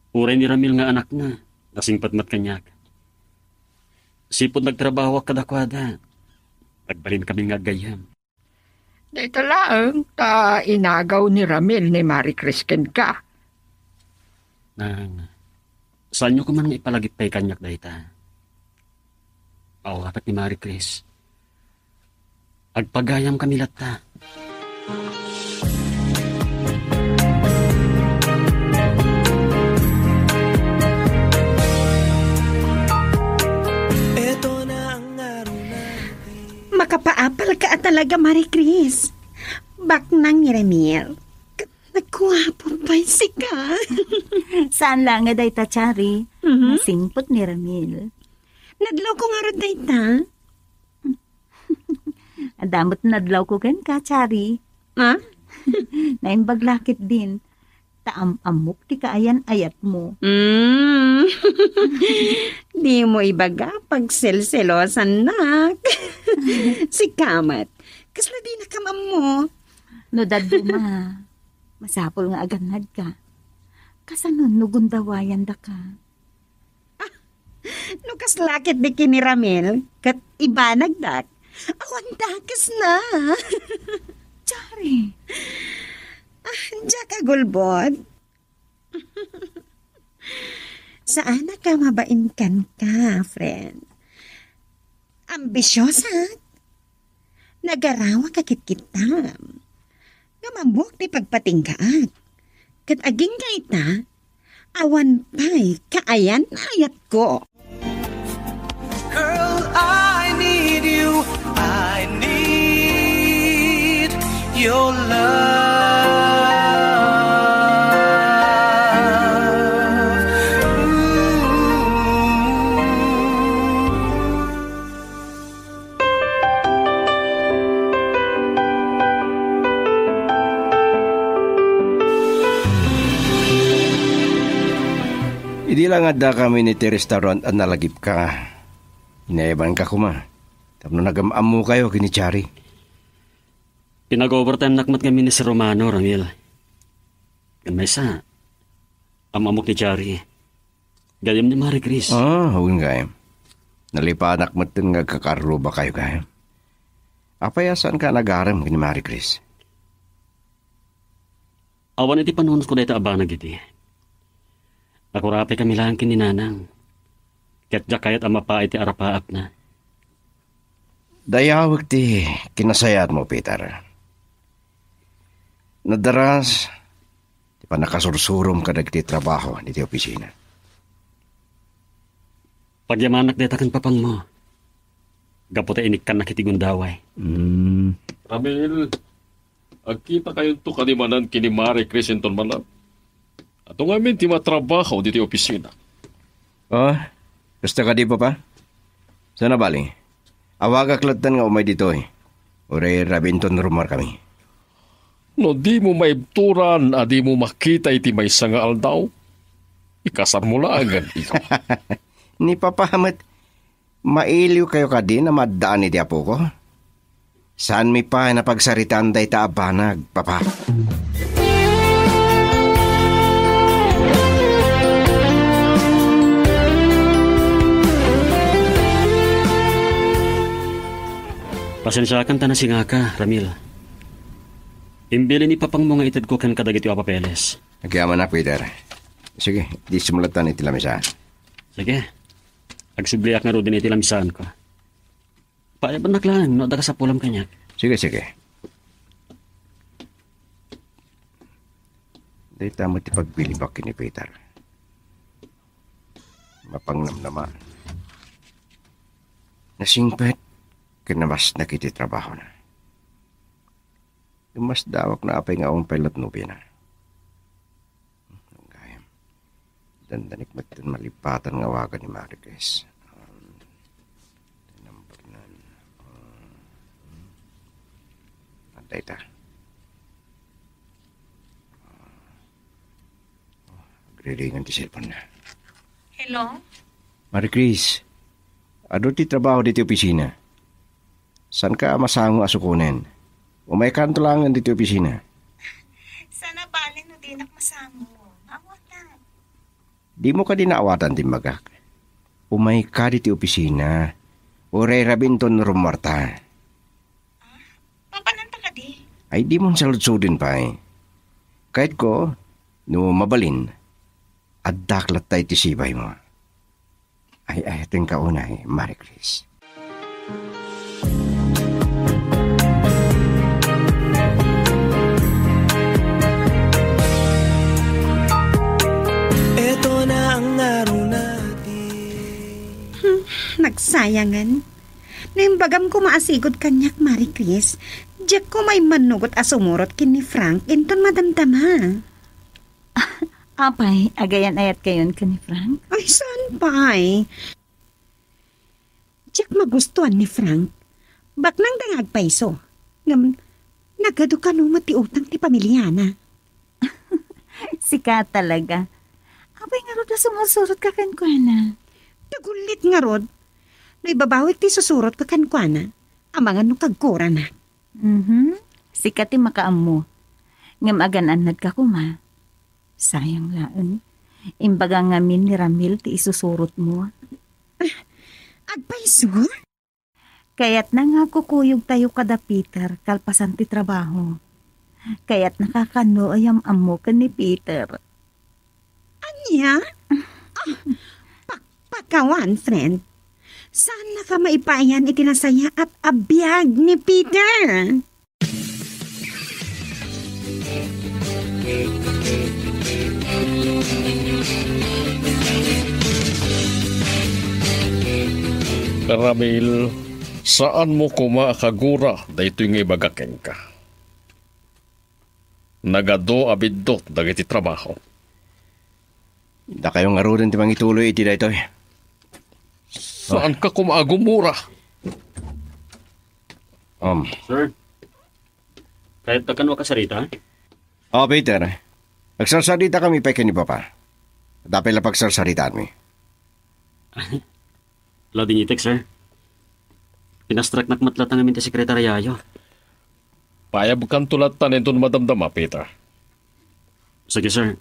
Uray ni Ramil nga anakna, nasingpet met kaniak. Sipud nagtrabahoak kadakuada, nagbalinkamin nga aggayyem. Dayta laeng ta inagaw ni Ramil ni Marie Chris kenka. Nang, saanyo koma nga ipalagipay kaniak dayta. Awatek ni Marie Chris. Agpagayamkami latta. Makapaapalka a talaga, Marie Chris. Baknang ni Ramil. Ket naguapo pay sika. Saan la nga dayta, Chari. Mhm. Nasingpet ni Ramil. Nadlawko ngarud dayta. Adda met nadlawko kenka, Chari. Ha? Naimbag la ketdin. Ta am-ammok ti kaayan-ayatmo. Mm. Dimo ibaga, pagselselosannak. Sika met, kasla dinakam ammo? No dadduma, masapul nga agannadka. Kasano no gundawayandaka? No kasla ketdi ken ni Ramil, ket ibanagdak. Awan dakesna. Chari. Ah, diak agulbod. Saanak a mabain kenka, friend. Ambisiosa. Nagarawak a kitkittam. Ngem ammok ti pagpatinggaak. Ket agingga ita, awan pay kaayan-ayatko. Girl, I need you. I need your love. Ooh. Idi la nga addakami iti restaurant a nalagipka, inayabanka koma tapno nagam-ammokayo ken ni Chari. Pinag-overtime-nak met ngamin ni Sir Romano, Ramil. Ngem maysa, am-ammok ni Chari. Gayyem ni Marie Chris. Ah, wen gayyem. Nalipanak metten nga agkakarrubakayo gayyem. Apay a saanka a nagarem ken ni Marie Chris? Awan iti panunotko dayta a banag idi. Nakurapaykami laeng ken ni Nanang. Ket diak kayat a mapait ti arapaapna. Dayawek ti kinasayaatmo, Peter. Nadaras ti pannakasursurom kadagiti trabaho diti opisina. Pagyamanak dayta ken papangmo. Gapu ta inikkannak iti gundaway. Mm. Ramil, agkitakayonto kadi manen ken ni Marie Chris inton malem. Adu ngamin ti matrabaho ditoy opisina. Oh, kasta kadi, Papa? Sana bali. Awagak latta nga umay ditoy. Uray rabii inton rumarkami. No dimo maibturan a dimo makita iti maysa nga aldaw, ikasarmo laengen, iho. Ni Papa met, mailiwkayo kadi a maaddaan iti apoko? Saanmi pay a pagsaritaan dayta a banag, Papa. Pasensiakan ta nasingaka, Ramil. Imbilin ipapangmo nga itedko kenka dagiti a papeles. Agyamanak, Peter. Sige, idi sumulattan iti lamisa. Sige. Agsubliak ngaruden iti lamisaanko. Paayabannak laeng no adda kasapulam kaniak. Sige, sige. Dayta met ti pagbilibak ken ni Peter. Mapangnamnama. Nasingpet ken namasnek iti trabahona. Immasdawak no apay nga awan pay latnobena. Gayam. Dandanik met ti malipatan nga awagan ni Maricris. Um, number nine. Um, adda ita. Ah, oh, agriringan ti cellphone na. Hello? Maricris, adu ti trabaho diti opisina. Saanka a masango a sukonen. Umaykanto laengen ditoy opisina. Sana bale no dinak masango. Awatak. Dimo kadi naawatan ti imbagak? Umayka ditoy opisina. Uray rabinton rummuarta. Ah, mapananta kadi? Ay, dimo saludsodin pay. Kayatko, no mabalin, addak latta iti sibaymo. Ay, ay, tenka unay, Maricris. Eto na ang araw natin. Hmm, nagsayangan. Naimbagam koma a sigud kaniak, Maricris. Diak koma immanugot a sumurot ken ni Frank inton madamdama. Apay, agayan-ayatkayon ken ni Frank? Ay, saan pay? Diak magustuan ni Frank. Baknang da nga agpayso. Ngem, nagadu kano met ti utang ti pamiliana. Sika talaga. Apay ngarud a sumursurotka kenkuana? Tagullit ngarud. No ibabawik ti susurotko kenkuana, amangan no kagkuranak. Mhm. Sika ti makaammo. Ngem agan-annadka koma. Sayang laeng. Imbaga ngamin ni Ramil ti isusurotmo. Ah, agpayso? Kayatna nga agkukuyogtayo kada Peter kalpasan ti trabaho. Kayatnaka kano a yam-ammo ken ni Peter. Ania? Ah, pakpakawan, friend. Saannaka maipayan iti nasayaat a biag ni Peter. Ramil, saanmo koma a kagura daytoy nga ibaga kenka. Nagadu a biddut dagiti trabaho. Dakayo ngaruden ti mangituloy iti daytoy. Saanka koma a gumura? Um. Sir, kayatka kano a kasarita? Oh, Peter. Agsarsaritakami pay ken ni Papa. Adda pay la pagsarsaritaanmi. Loading itek, sir. Pinastraknak met latta ngamin ti sekretariayo. Paayabkanto latta inton madamdama, Peter. Sige, sir.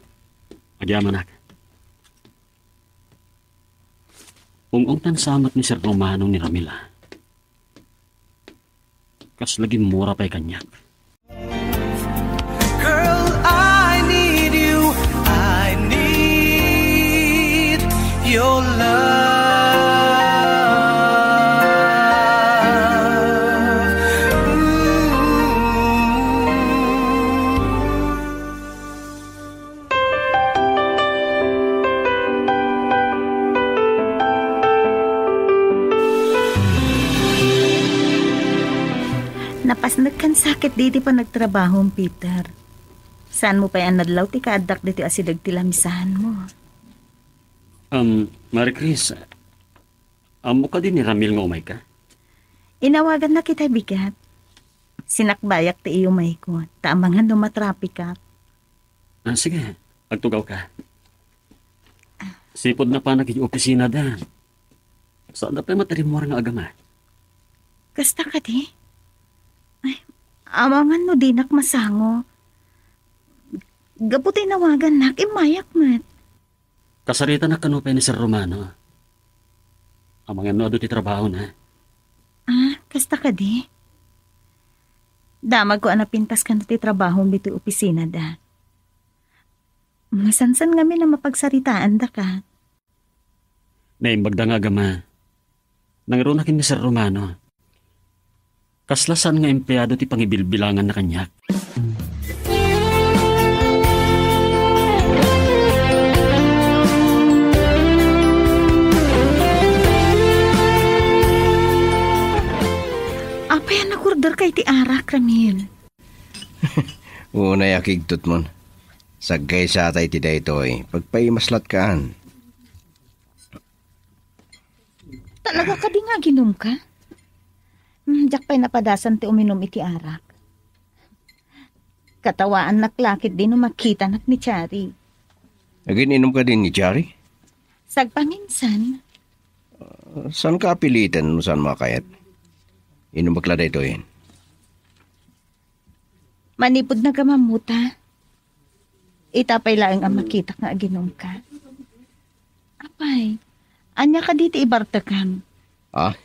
Agyamanak. Ung-ungtan sa met ni Sir Romano ni Ramil, a. Kasla gimmura pay kaniak. Girl, I need you. I need your love. Ooh. Napasnek kan sakit didi panagtrabahom, Peter. Saanmo pay a nadlaw ti kaaddak ditoy asideg ti lamisaanmo? Um, Marie Chris, ammo kadi ni Ramil nga umayka? Inawagannak itay bigat. Sinakbayak ti iyumayko, ta amangan no matrapikak. Ah, sige. Agtugawka. Sipud napanak iti opisinada. Saanda pay met a rimmuar nga agama. Kasta kadi? Ay, amangan no dinak masango. Gapu ta inawagannak, immayak met. Kasaritanak kano pay ni Sir Romano. Amangan no adu ti trabahona. Ah, kasta kadi? Damagko a napintas kano ti trabahom ditoy opisinada. Masansan ngamin a mapagsaritaandaka. Naimbagda nga agama. Nangruna ken ni Sir Romano. Kasla saan nga empleado ti pangibilbilanganna kaniak. Apay a nakurderka iti arak, Ramil? Unay a kigtotmon. Saggaysata iti daytoy. Pagpaimaslatkaan. Talaga kadi nga aginumka? Hmm, diak pay napadasan ti uminum iti arak. Katawaannak la ketdi no makitanak ni Chari. Agin-inum kadi ni Chari? Sagpaminsan. Saanka a piliten no saanmo a kayat. Inumek la daytoyen. Manipud nagamamuta, ita pay laeng a makitak nga aginumka. Apay, ania kadi ti ibartekam? Ah?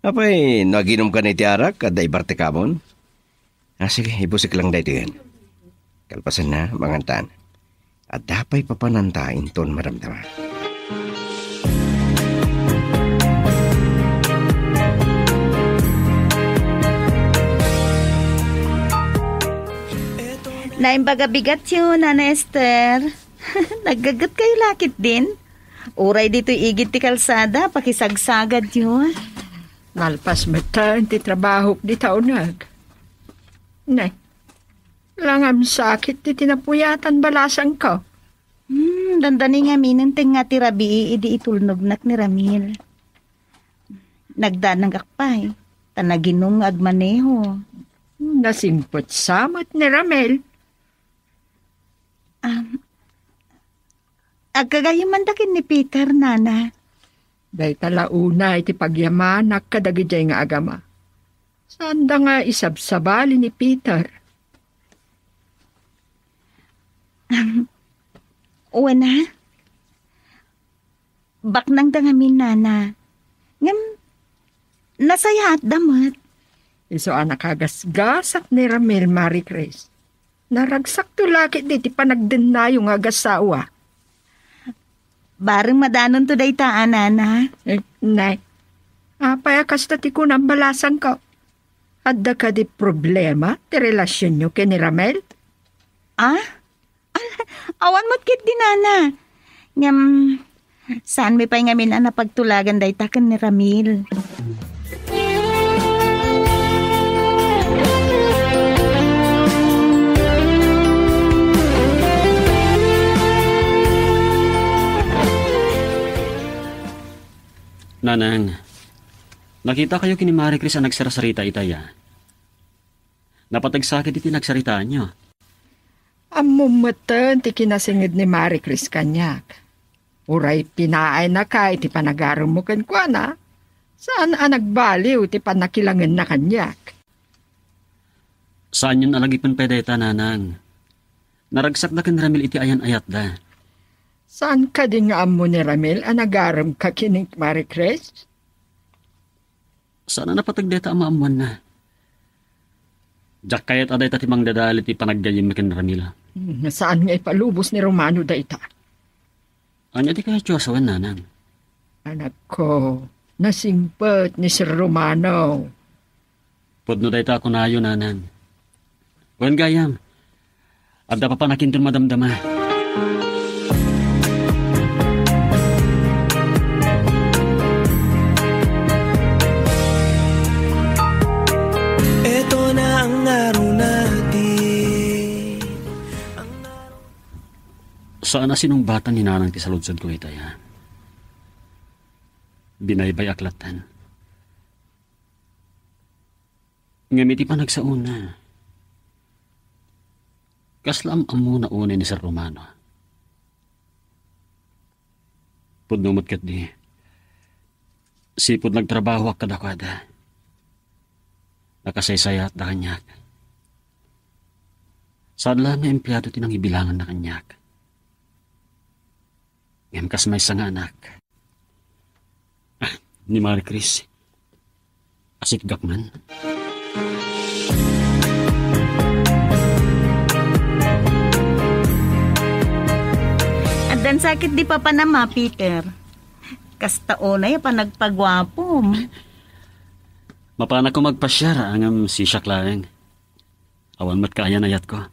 Apay, no aginumkan iti arak, adda ibartekamon? Ah, sige, ibusik lang daytoyen. Kalpasanna, mangantan. Adda pay papananta inton madamdama. Naimbag a bigatyo, Nana Esther. Naggaget kayo lakit din? Uray ditoy igid ti kalsada, pakisagsagadyo. Nalpas metten ti trabahok dita uneg. Ne, langam sakit ti tinapuyatan balasangko. Hmm, dandani ngaminen ti nga ti rabii idi itulnognak ni Ramil. Nagdanagak pay, ta naginum nga agmaneho. Nasingpet sa met ni Ramil. Um, agkagayyem man da ken ni Peter, Nana. Dayta la unay ti pagyamanak kadagidiay nga agama. Saanda nga isabsabali ni Peter. Wen a, baknangda ngamin, Nana. Ngem, nasayaatda met. Isu a nakagasgasat ni Ramil, Marie Chris. Naragsakto lakit diti panagdennayo nga agassawa. Bareng madanonto dayta a, Nana. Eh, nay. Apay a kasta ti kunam balasangko? Adda kadi problema ti relasionyo ken ni Ramil? Ah? Awan met ketdi, Nana. Ngem, saanmi pay ngamin a napagtulagan dayta ken ni Ramil. Nanang, nakitakayo ken ni Marie Chris a nagsarsarita itay a. Napateg sakit iti nagsaritaanyo. Ammom metten ti kinasinged ni Marie Chris kaniak. Uray pinaaynaka iti panagaremmo kenkuana, saan a nagbaliw ti pannakilangenna kaniak. Saanyon a lagipen pay dayta, Nanang. Naragsakda ken ni Ramil iti ayan-ayatda. Saan kadi nga ammo ni Ramil a nagaremka ken ni Marie Chris? Saan a napateg dayta a maammoanna. Diak kayat a dayta ti mangdadael iti panaggayyemmi ken Ramil. Hmm, saan nga ipalubos ni Romano dayta. Ania ti kayatyo a sawen, Nanang? Anakko, nasingpet ni Sir Romano. Pudno dayta a kunayo, Nanang. Wen gayam, adda papanakinton madamdama. Eto na ang ngaruna ti. Saan a sinungbatan ni Nanang ti saludsodko itay a. Binaybay-ak latten. Ngem iti panagsaona, kasla am-ammona unay ni Sir Romano. Pudno met ketdi, sipud nagtrabahoak kadakuada, nakasaysayaatda kaniak. Saan la nga empleado ti nangibilanganna kaniak. Ngem kas maysa nga anak. Ah, ni Marie Chris. Asitgak man. Ania ketdi papanam, Peter? Kasta unay a panagpaguapom. Mapanak koma agpasiar, ngem sisiak laeng. Awan met kaayan-ayatko.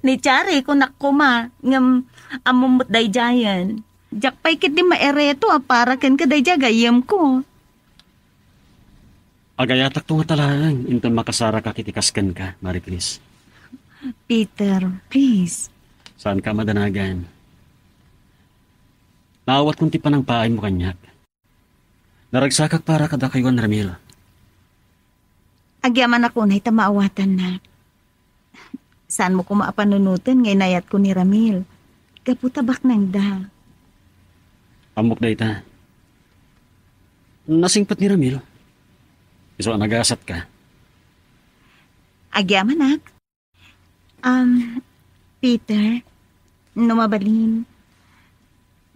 Ni Chari, kunak koma, ngem ammom met daydiayen. Diak pay ketdi maereto a para kenka daydiay a gayyemko. Agayatakto ngata laeng inton makasaraka iti kas kenka, Marie Chris. Peter, please. Saanka a madanagan. Naawatkon ti panangpaaymo kaniak. Naragsakak para kadakayo ni Ramil. Agyamanak unay ta maawatannak. Saanmo koma a panunoten nga inayatko ni Ramil. Gapu ta baknangda. Ammok dayta. Nasingpet ni Ramil. Isu a nagasatka. Agyamanak. Um, Peter, no mabalin,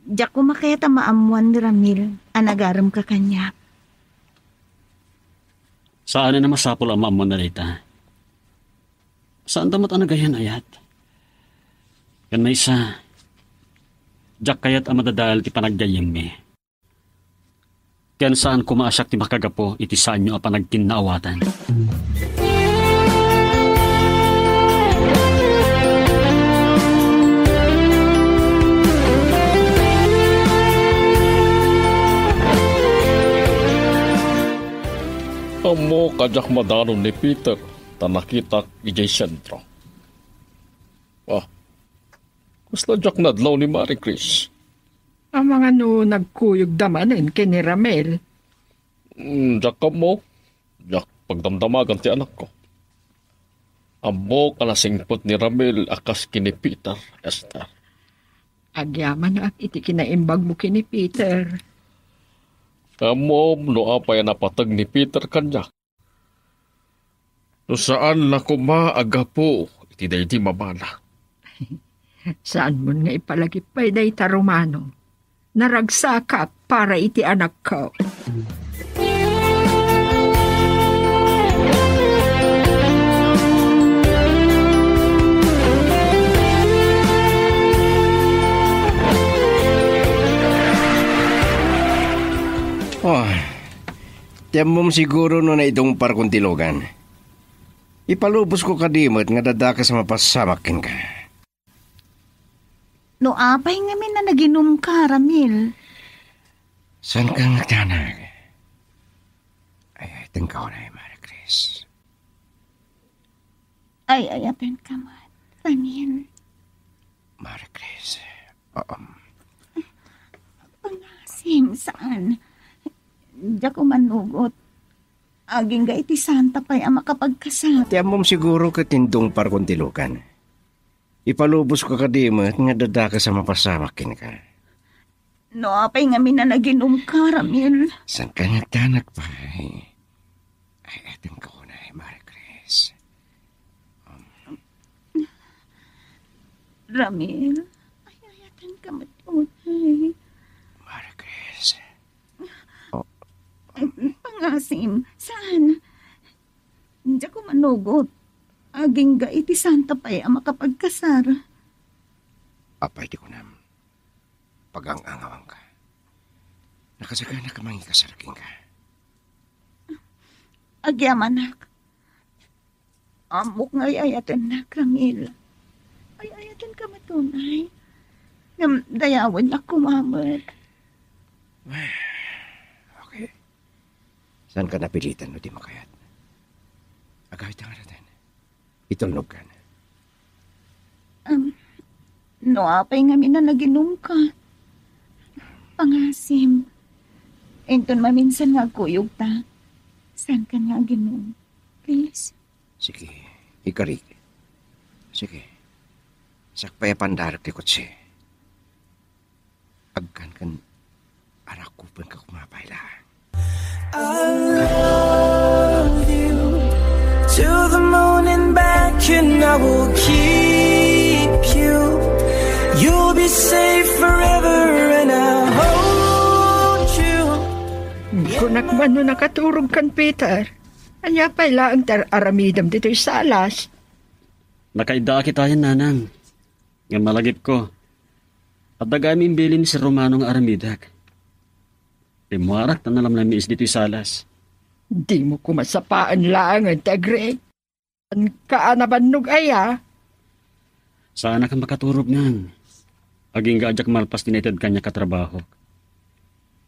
diak koma kayat a maammoan ni Ramil a nagaremka kaniak. Saanen a masapul a maammoanna dayta. Saanda met a nagayan-ayat. Ken maysa, diak kayat a madadael ti panaggayyemmi. Ken saan koma a siak ti makagapu iti saanyo a panagkinnaawatan. Ammok a diak madanon ni Peter ta nakitak idiay sentro. Ah, kasla diak nadlaw ni Marie Chris. Amangan no nagkuyogda manen ken ni Ramil. Mm, diak ammo. Diak pagdamdamagan ti anakko. Ammok a nasingpet ni Ramil a kas ken ni Peter, Esther. Agyamanak iti kinaimbagmo ken ni Peter. Ammom no apay a napateg ni Peter kaniak. No saanna koma a gapu iti daydi mamala. Saanmon nga ipalagip pay dayta, Romano. Naragsakak para iti anakko. Oh, ti ammom siguro no naidungparkon ti lugan. Ipalubosko kadi met nga adda dakes a mapasamak kenka. No apay ngamin a naginumka, Ramil? Saanka nga agdanag? Ay, ay, tengkaw na, Marie Chris. Ay, ay, atenka met, Ramil. Marie Chris, um, Pangasim, saan? Diak manugot. Agingga iti santa pay a makapagkasar. Ti ammom siguro ket indungparkon ti lugan. Ipalubosko kadi met nga adda dakes a mapasamak kenka. No apay ngamin a naginumka, Ramil? Saanka nga agdanag pay? Ay, atenka unay, Marie Chris. Ramil, ay, ay, atenka met unay. Marie Chris. Pangasim, saan? Diak manugot. Agingga iti santa pay a makapagkasar. Apay ti kunam? Pagang-angawangka. Nakasaganak a mangikasar kenka. Agyamanak. Ammok nga ay-ayatennak, Ramil. Ay-ayatenka met unay. Ngem dayawennak koma met. Okay. Saanka napilitan no di makayat. Agawidta ngaruden. Itulnogkan. Um, no apay ngamin a naginumka? Pangasim. Inton maminsan nga agkuyogta, saankan nga aginum? Please? Sige, ikarik. Sige. Sakbay a pandarek ti kotse. Agkan ken arakupenka koma pay laeng. I'll love you till the moon and back, and I will keep you. You'll be safe forever, and I'll hold you. Kunak man no nakaturogkan, Peter. Ania pay laeng ti ar-aramidem ditoy salas? Nakaiddaak itayen, nanang. Ngem malagipko, Adda gayam imbilin ni Sir Romano nga aramidek. Rimmuarak ta nalamlamiis ditoy salas. Dimo koma sapaen laengen ti agriing. Saanka a nabannog aya? Saanak a makaturog ngan. Agingga a diak malpas ti naited kaniak a trabahok.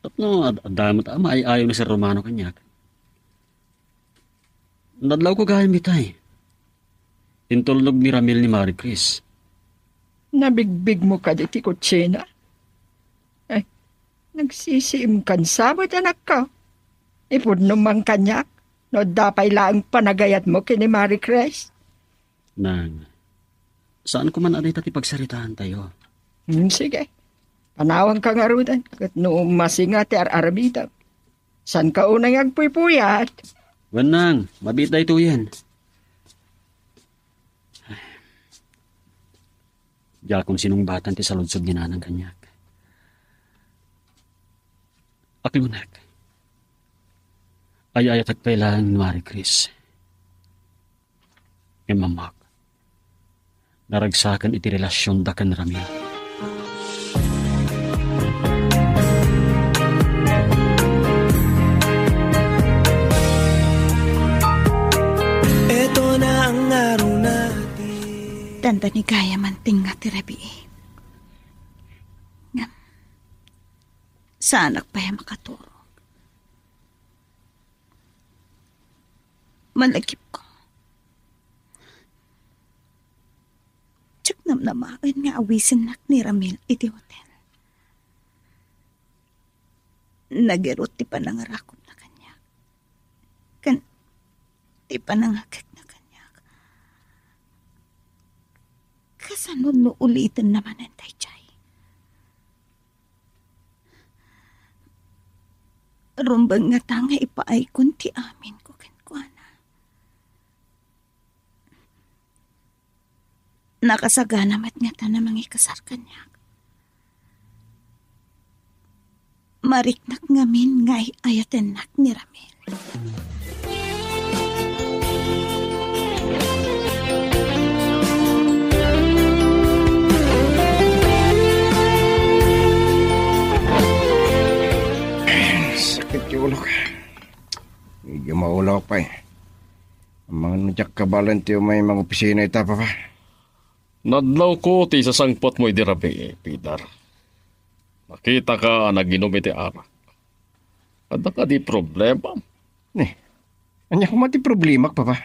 Tapno ad-, adda met a maay-ayo ni Sir Romano kaniak. Nadlawko gayam itay. Intulnog ni Ramil ni Marie Chris. Nabigbigmo kadi ti kutsina? Ay, nagsisiimkan sa met, anakko. Ipudnom man kaniak, no adda pay laeng panagayatmo ken ni Marie Chris. Nang, saanko man a dayta ti pagsaritaantayo. Hmm, sige. Panawanka ngaruden, ket no masinga ti ar-aramidem, saanka unay nga agpuypuyat. Wen, Nang, mabiit daytoyen. Diakon sinungbatan ti saludsod ni Nanang kaniak. Aklunek, ay-ayatek pay laeng ni Marie Chris. Ngem, Ammak, naragsaken iti relasionda ken Ramil. Eto na ang araw natin. Dandani gayam a tinga ti rabii. Ngem, saanak pay a makaturog. Malagipko. Diak namnamaen nga awisennak ni Ramil iti hotel. Nagerut ti panangarakupna kaniak. Ken ti panangakekna kaniak. Kasano no ulitenna manen daydiay? Rumbeng ngata nga ipaaykon ti aminko kenkuana. Nakasagana met ngata a mangikasar kaniak. Mariknak ngamin nga ay-ayatennak ni Ramil. Sakit ti ulok. Medyo maulawak pay. Amangan no diak kabaelan ti umay mangopisina ita, Papa. Nadlawko ti isasangpetmo idi rabii, Peter. Nakitaka a naginum iti arak. Adda kadi problema? Ni, ania koma ti problemak, Papa?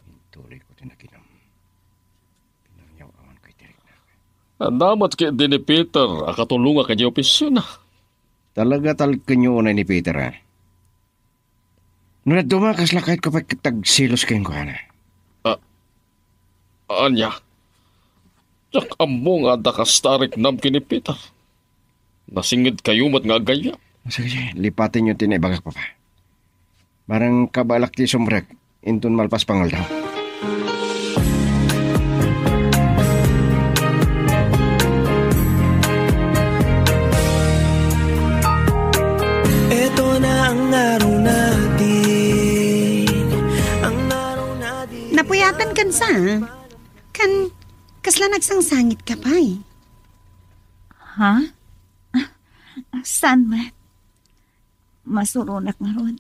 Intuloyko ti naginum. Pinangyaw-awanko iti riknak. Adda met ketdi ni Peter a katulongak idiay opisina. Talaga, talkenyo unay ni Peter, a? No dadduma, kasla kayatko pay ket agselos kenkuana. Ah, ania? Diak ammo nga adda kasta a riknam ken ni Peter. Nasingngedkayo met nga aggayyem. Sige, sige, lipatenyo ti naibagak, Papa. Marang kabaelak ti isumrek inton malpas pangaldaw. Eto na ang araw natin, ang araw natin. Napuyatan kan sa, kan kasla nagsangsangitka pay. Ha? Saan met? Masuronak ngarud.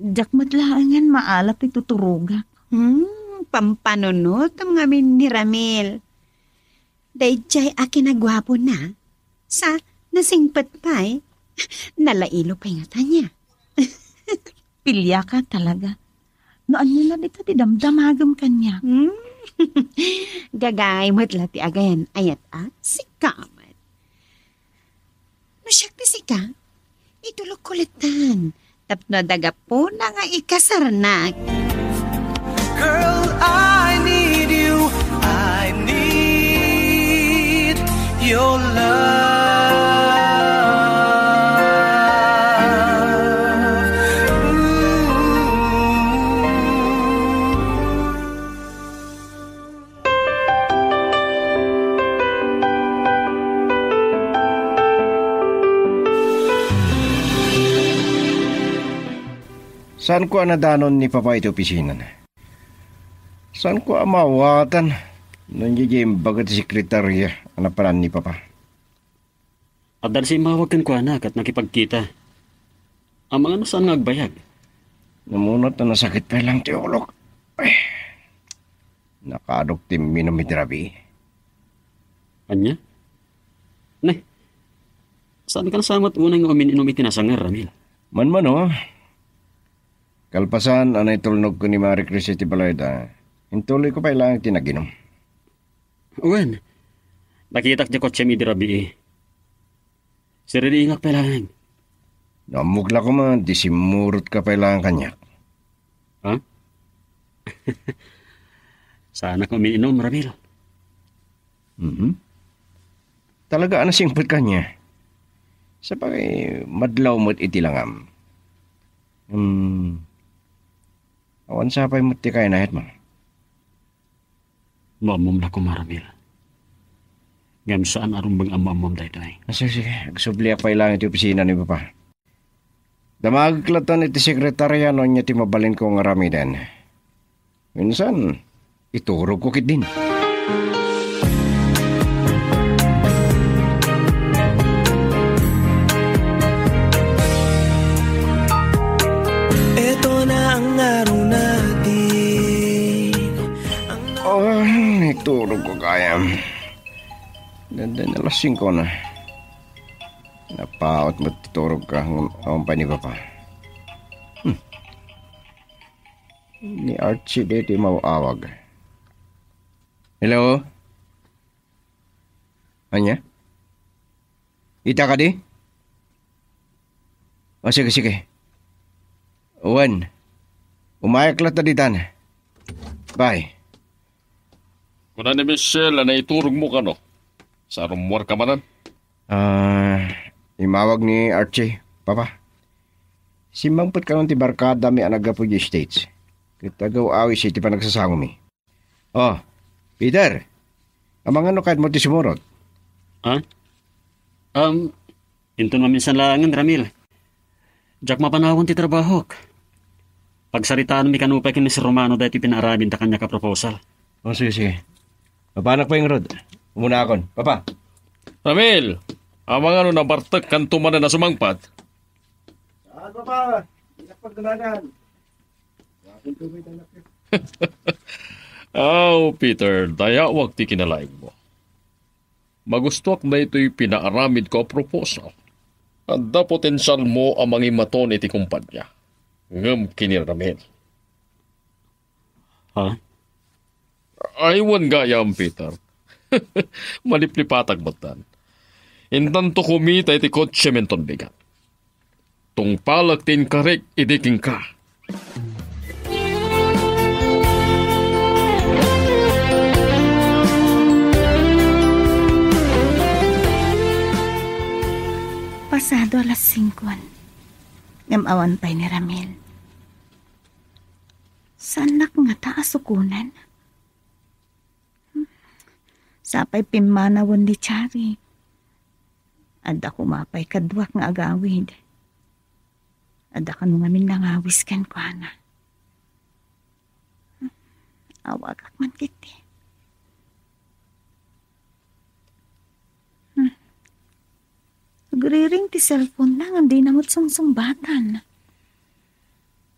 Diak met laengen maala ti tuturogak. Hmm, pampanunotem ngamin ni Ramil. Daydiay a kinaguapona. Sa, nasingpet pay. Nalailo pay ngata nia. Piliaka talaga. No ania la dita ti damdamagem kaniak? Hmm? Gagayem met la ti agayan-ayat a sika met. No siak ti sika, itulokko latta. Tapno adda gapuna nga ikasarnak. Girl, I need you. I need your love. Ooh. Saanko a nadanon ni Papa iti opisinana. Saanko a maawatan. Nandiay imbag ti sekretaria a napanan ni Papa. Adda simmawag kenkuana ket nakipagkita. Amangan no saan nga agbayag. Namunot a nasakit pay lang ti ulok. Ay, nakaadok ti imminum iti rabii. Ania? Ne, saan ka sa met unay nga umin-inum iti nasanger, Ramil? Manmano, kalpasan a naitulnogko ni Marie Chris iti balayda, intuloyko pay lang ti naginum. Wen, nakitak ti kotsem idi rabii. Siririingak pay laeng. No ammok la koma, di simmurotka pay laeng kaniak. Ha? Saanak umin-inum, Ramil. Mhm. Talaga a nasingpet kaniak. Sapay madlaw met iti langam. Hmm. Awan sapay met ti kainayatmo. Maammom la koma, Ramil. Ngem saan a rumbeng a maammom daytoy. Ah, sige, sige. Agsubliak pay lang iti opisina ni Papa. Damagek latta iti sekretaria no ania ti mabalinko nga aramiden. Minsan, iturogko ketdin. Ito na ang araw natin. Ah, iturogko gayam. Dandan alas singko na. Napaut met ti turogko, ngem awan pay ni Papa. Hmm. Ni Archie daytoy maawag. Hello? Ania? Ita kadi? O, sige, sige. Wen, umayak latta ditan. Bye. Kuna ni Michelle a naiturogmo kano. Sa rummuarka manen? Ah, immawag ni Archie, Papa. Simmangpet kano ti barkadami a naggapu idiay States. Ket agaw-awis iti panagsasangomi. Oh, Peter, amangan no kayatmo ti sumurot? Ha? Um, inton maminsan laengen, Ramil. Diak mapanawan ti trabahok. Pagsaritaanmi kano pay ken ni Sir Romano daytoy pinaaramidda kaniak a proposal. Oh, sige, sige. Mapanak pay ngarud. Umunaakon. Papa. Ramil, amangan no nabartek kanto manen a sumangpet? Saan, Papa? Diak pagdanagan. Aw, Peter, dayawak ti kinalaingmo. Magustuak daytoy pinaaramidko a proposal. Adda potensialmo a mangimaton iti kumpania. Ngem ken ni Ramil. Ha? Ay, wen gayam, Peter. Maliplipatak metten. Intanto kumita iti kotsem inton bigat. Tungpalek ti inkarik idi kenka. Pasado alas singko, ngem awan pay ni Ramil. Saannak ngata a sukonen? Sapay pimmanawen ni Chari. Adda koma pay kaduak nga agawid. Adda kano ngamin nangawis kenkuana. Awagak man ketdi. Hmm. Agriring ti cellphone na, ngem dina met sungsungbatan.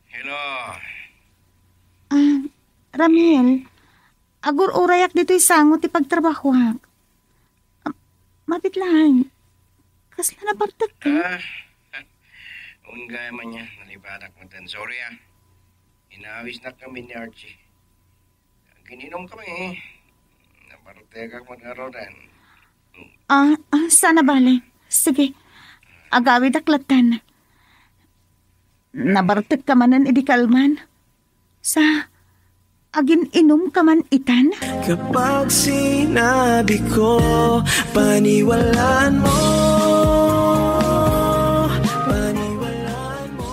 Hello. Ah, Ramil, agur-urayak ditoy sango ti pagtrabahoak. Ah, mabit laeng. Kasla nabartekka? Ah, wen gayam ania, nalipatak metten. Sorry, ah. Inawisnak ngamin ni Archie. Agin-inumkami. Nabartekak met ngaruden. Ah, ah, saan a bale. Sige. Agawidak latta. Nabartekka manen idi kalman. Sa, agin-inumka man itan? Kapag sinabi ko, paniwalaan mo, paniwalaan mo.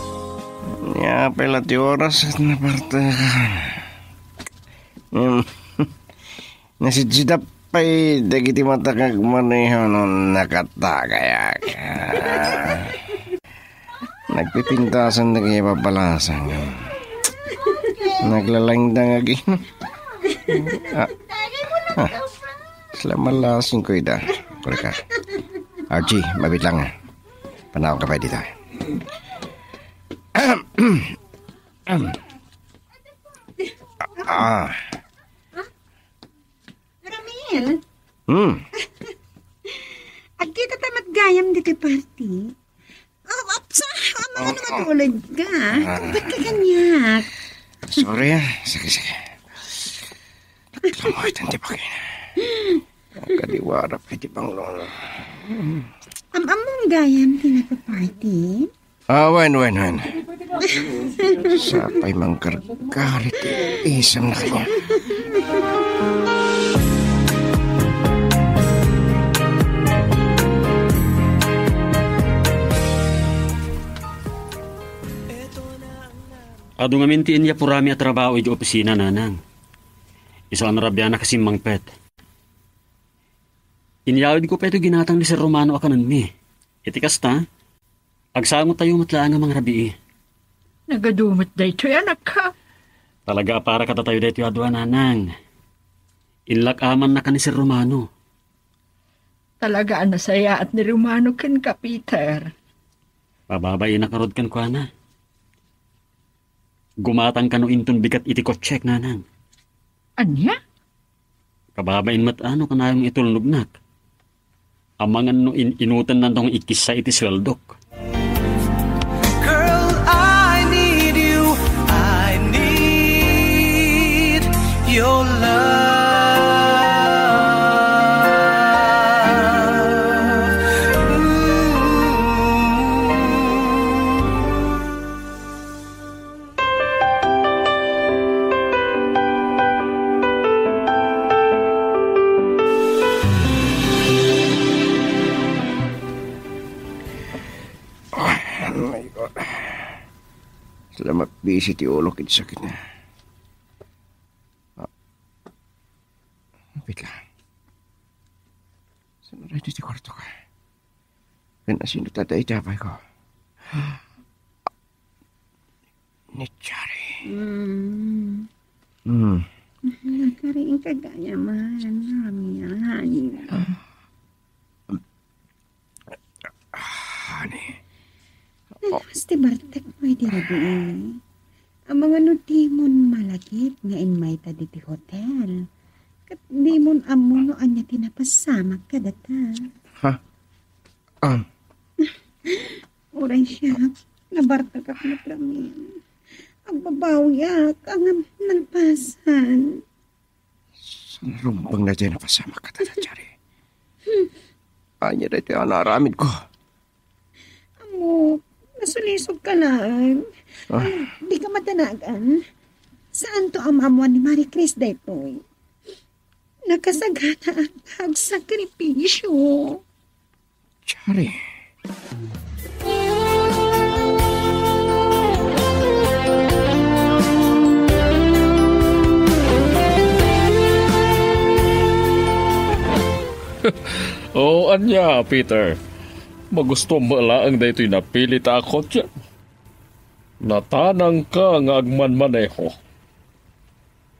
Nia pay la ti oras ket nabartekak. Hmm. Nasidsidap pay dagiti matak nga agmaneho no nakatagayak. Ah. Nagpipintasan dagiti babalasang. Naglalangdang agi. Ah. Ah, salamat la singko ida. Kureka. Archie, mabit lang. Panaw ka pa dita. Ah. Ramil, Hmm. Agkita ta met gayam ditoy party. Oh, apsa, amang ano matulog ka? Ah. Ba't ka kaniak? Sorry, ah. Sige, sige. Naglamoy tan ti bagina. Ang kadiwarap iti panglolo. Am-ammom gayam ti nagpa-party? Ah, wen, wen, wen. Sapay mangkarkar iti isemna kaniak. Adu ngamin ti inyapurami a trabaho iti opisina, nanang. Isu a narabianak a simmangpet. Inyawidko pay toy ginatang ni Sir Romano a kanenmi. Iti kasta, agsangotayo met laeng a mangrabii. Nagadu met daytoy, anakko. Talaga a para kadatayo daytoy a dua, nanang. Inlak-amanna ken ni Sir Romano. Talaga a nasayaat ni Romano kenka, Peter. Pababainnak ngarud kenkuana. Gumatang kano inton bigat iti kotsek, nanang. Ania? Kababain met a no kanayon nga itulnognak. Amangan no in-inutennan nga ikkissa iti sueldok. Girl, I need you. I need your love. Ooh. Ay, my God. Salamat bisi ti ulok iti sakit na. Ah. Wait lang. Saan na rin ti kwarto ka? Ken asino ta dayta, apay ko? Ni Chari. Mm. Mm. Nakariing ka gayam, Ramian. Ah, honey. Nagpas ti bartek mo iti rabii. Amangan no dimon malagip nga immayta diti hotel. Ket dimon ammo no ania ti napasamak kadata. Ha? Um. Uray siak, nabartekak met, Ramian. Agbabawiak, ngem nalpasan. Saan rumbeng daytoy napasamak kadata, Chari? Ania daytoy a naaramidko? Ammok, nasulisog ka laeng. Ah. Ay, di ka madanagan. Saanto am-ammoan ni Marie Chris daytoy? Nakasagana a agsakripisyo. Chari. O, ania, Peter? Magustuam met laeng daytoy napilita a kotse? Natanangka nga agmanmaneho.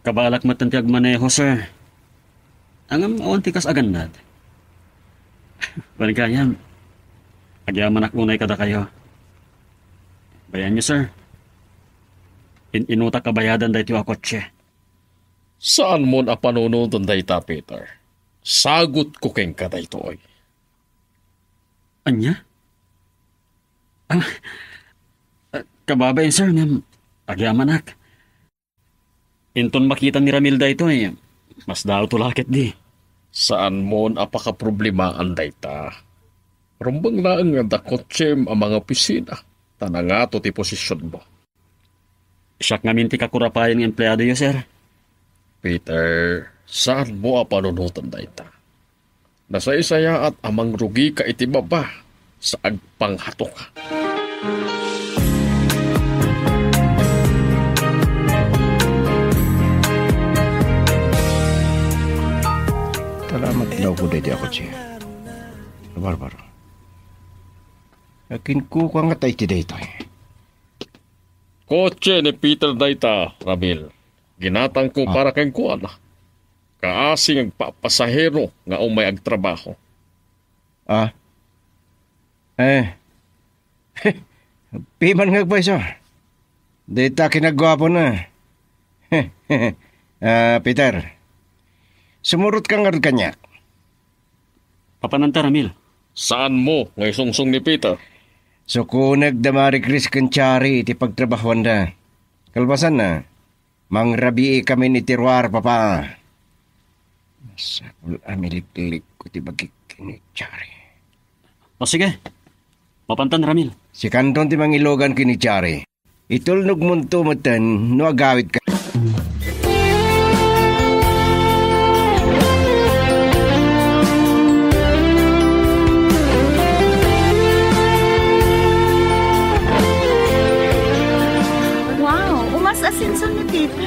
Kabalak met ti agmaneho, sir. Ngem awan ti kas agannad. Wen gayam, agyamanak unay kadakayo. Bayaenyo, sir. In-inutak a bayadan daytoy a kotse. Saanmon a panunoten dayta, Peter. Sagutko kenka daytoy. Ania? Ah, ah, kababain, sir, ngem agyamanak. Inton makita ni Ramil daytoy, masdaawto la ketdi. Saanmon a pakaproblemaan dayta. Rumbeng laeng nga adda kotsem a mangopisina, ta nangato ti posisionmo. Siak ngamin ti kakurapayan nga empleadoyo, sir. Peter, saanmo a panunoten dayta. Nasaysayaat a mangrugika iti baba sa agpanghatoka. Salamat law ko daytoy a kotse. Barbaro. Akin ko kangata iti daytoy. Kotse ni Peter dayta, Ramil. Ginatangko Ah. para kenkuana. Kaasi nga agpapasahero nga umay agtrabaho. Ah? Eh. Piman nga agpayso. Dita kinagguapo na. Ah, Peter. Sumurot ka ngarud kaniak. Papananta, Ramil. Saanmo nga isungsong ni Peter? Sukonek da Marie Chris ken Chari iti pagtrabahoanda. Kalpasanna, mangrabii kamin iti ruar, Papa. Masapul a miliklikko ti bagik ken ni Chari. O sige, mapantan, Ramil. Sikanton ti mangilugan ken ni Chari. Itulnogmonto metten no agawidka. Wow, umas-asenso ni Tita.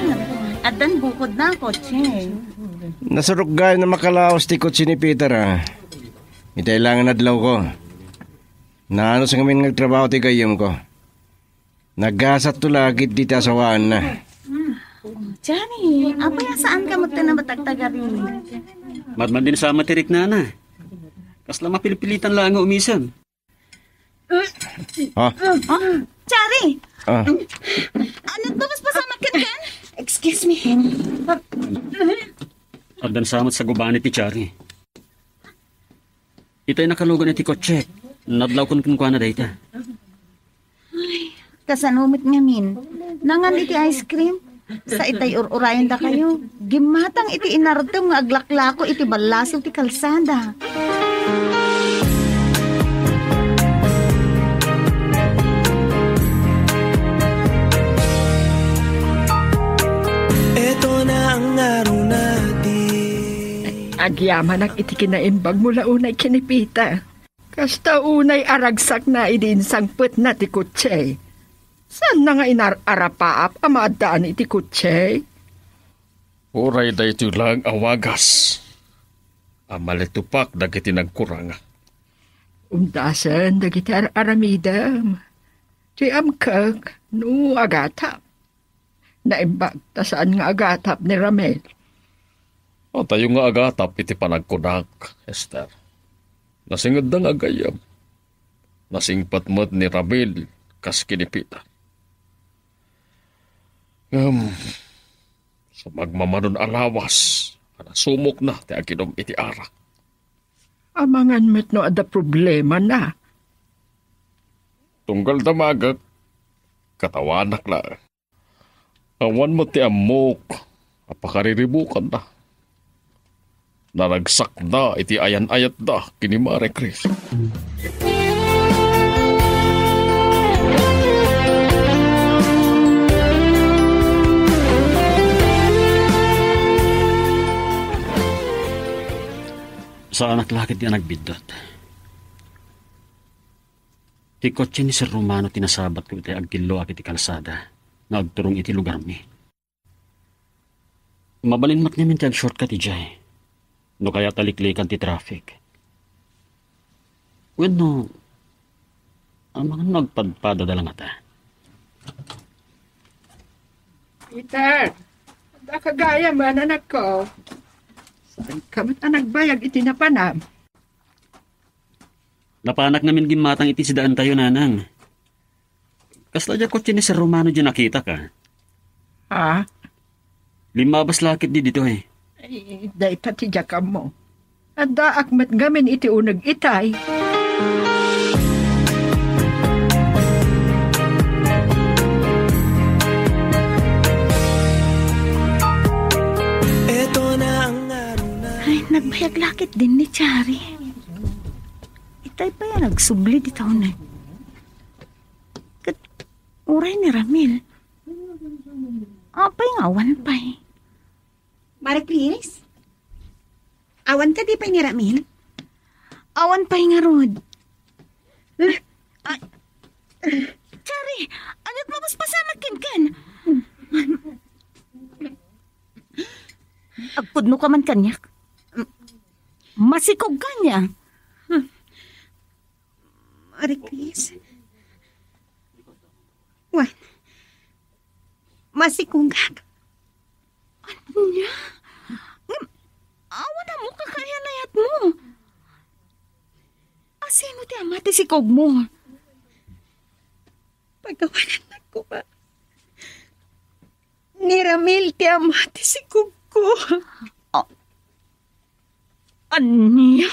Addan bukodna a kotse. Nasurok gayam a makalaos ti kotse ni Peter, a. Itay la nga adlawko. Naanus ngamin nga agtrabaho ti gayyemko. Nagasatto la ketdi ti asawaanna. Johnny, apay a saanka met ti nabatagtagari? Madmadin sa matiriknana. Kasla mapilpilitan la nga umisem. Ah. Oh, Chari! Ah. Ano to? Mas pasamak ken ken? Excuse me. Addan sa met sa gubani ti Chari. Itay nakalugan iti kotse. Nadlawkon kenkuana dayta. Ay, kasano met ngamin? Nangan iti ice cream? Sa itay ur-urayendakayo, gimmatang iti inartem nga aglaklako iti ballaso ti kalsada. Eto na ang aruna di. Agyamanak iti kinaimbag mo la unay ken ni Peter. Kasta unay a ragsakna idi insangpetna ti kotse. Saanna nga inar-arapaap a maaddaan iti kotse? Uray daytoy laeng a wagas a malitupak dagiti nagkuranga. Undasen dagiti ar-aramidem. Ti amkek no agatap. Naimbag ta saan nga agatap ni Ramil. Atayo nga agatap iti panagkunak, Esther. Nasingedda nga agayyem. Nasingpet met ni Ramil kas kinipita. Ngem, sa magmamanon a lawas, a nasumokna ti aginom iti arak. Amangan met no adda problemana. Tunggal damagek, katawanak laeng. Awan met ti ammok a pakariribukanna. Naragsakda iti ayan-ayatda ken ni Mare Chris. Saanak la ketdi a nagbiddut. Ti kotse ni Sir Romano ti nasabatko iti agkilluak iti kalsada nga agturong iti lugarmi. Mabalin met ngamin ti ag-shortcut idiay. No kayat a liklikan ti traffic. Wenno, amangan no agpadpadada la ngata. Peter, adda ka gayam, anakko. Saanka met a nagbayag iti napanam? Napanak ngamin gimmatang iti sidaentayo, nanang. Kasla diay kotse ni Sir Romano diay nakitak, a. Ha? Limmabas la ketdi ditoy. Ay, dayta ti diak ammo. Addaak met ngamin iti uneg itay. Eto na ang aruna. Ay, nagbayag la ketdin ni Chari. Itay pay a nagsubli dita uneg. Ket uray ni Ramil. Apay nga awan pay? Mare Chris? Awan kadi pay ni Ramil? Awan pay ngarud. Ay, Chari, ania't mapaspasamak kenken? Agpudno ka man kaniak. Masikog ka ania. Mare Chris. Wen, masikogak. Ania? Ngem, Awan ammo kakayat-ayatmo. Asino ti ama ti sikogmo? Pagawanan koma. Ni Ramil ti ama ti sikogko. Ah, ania?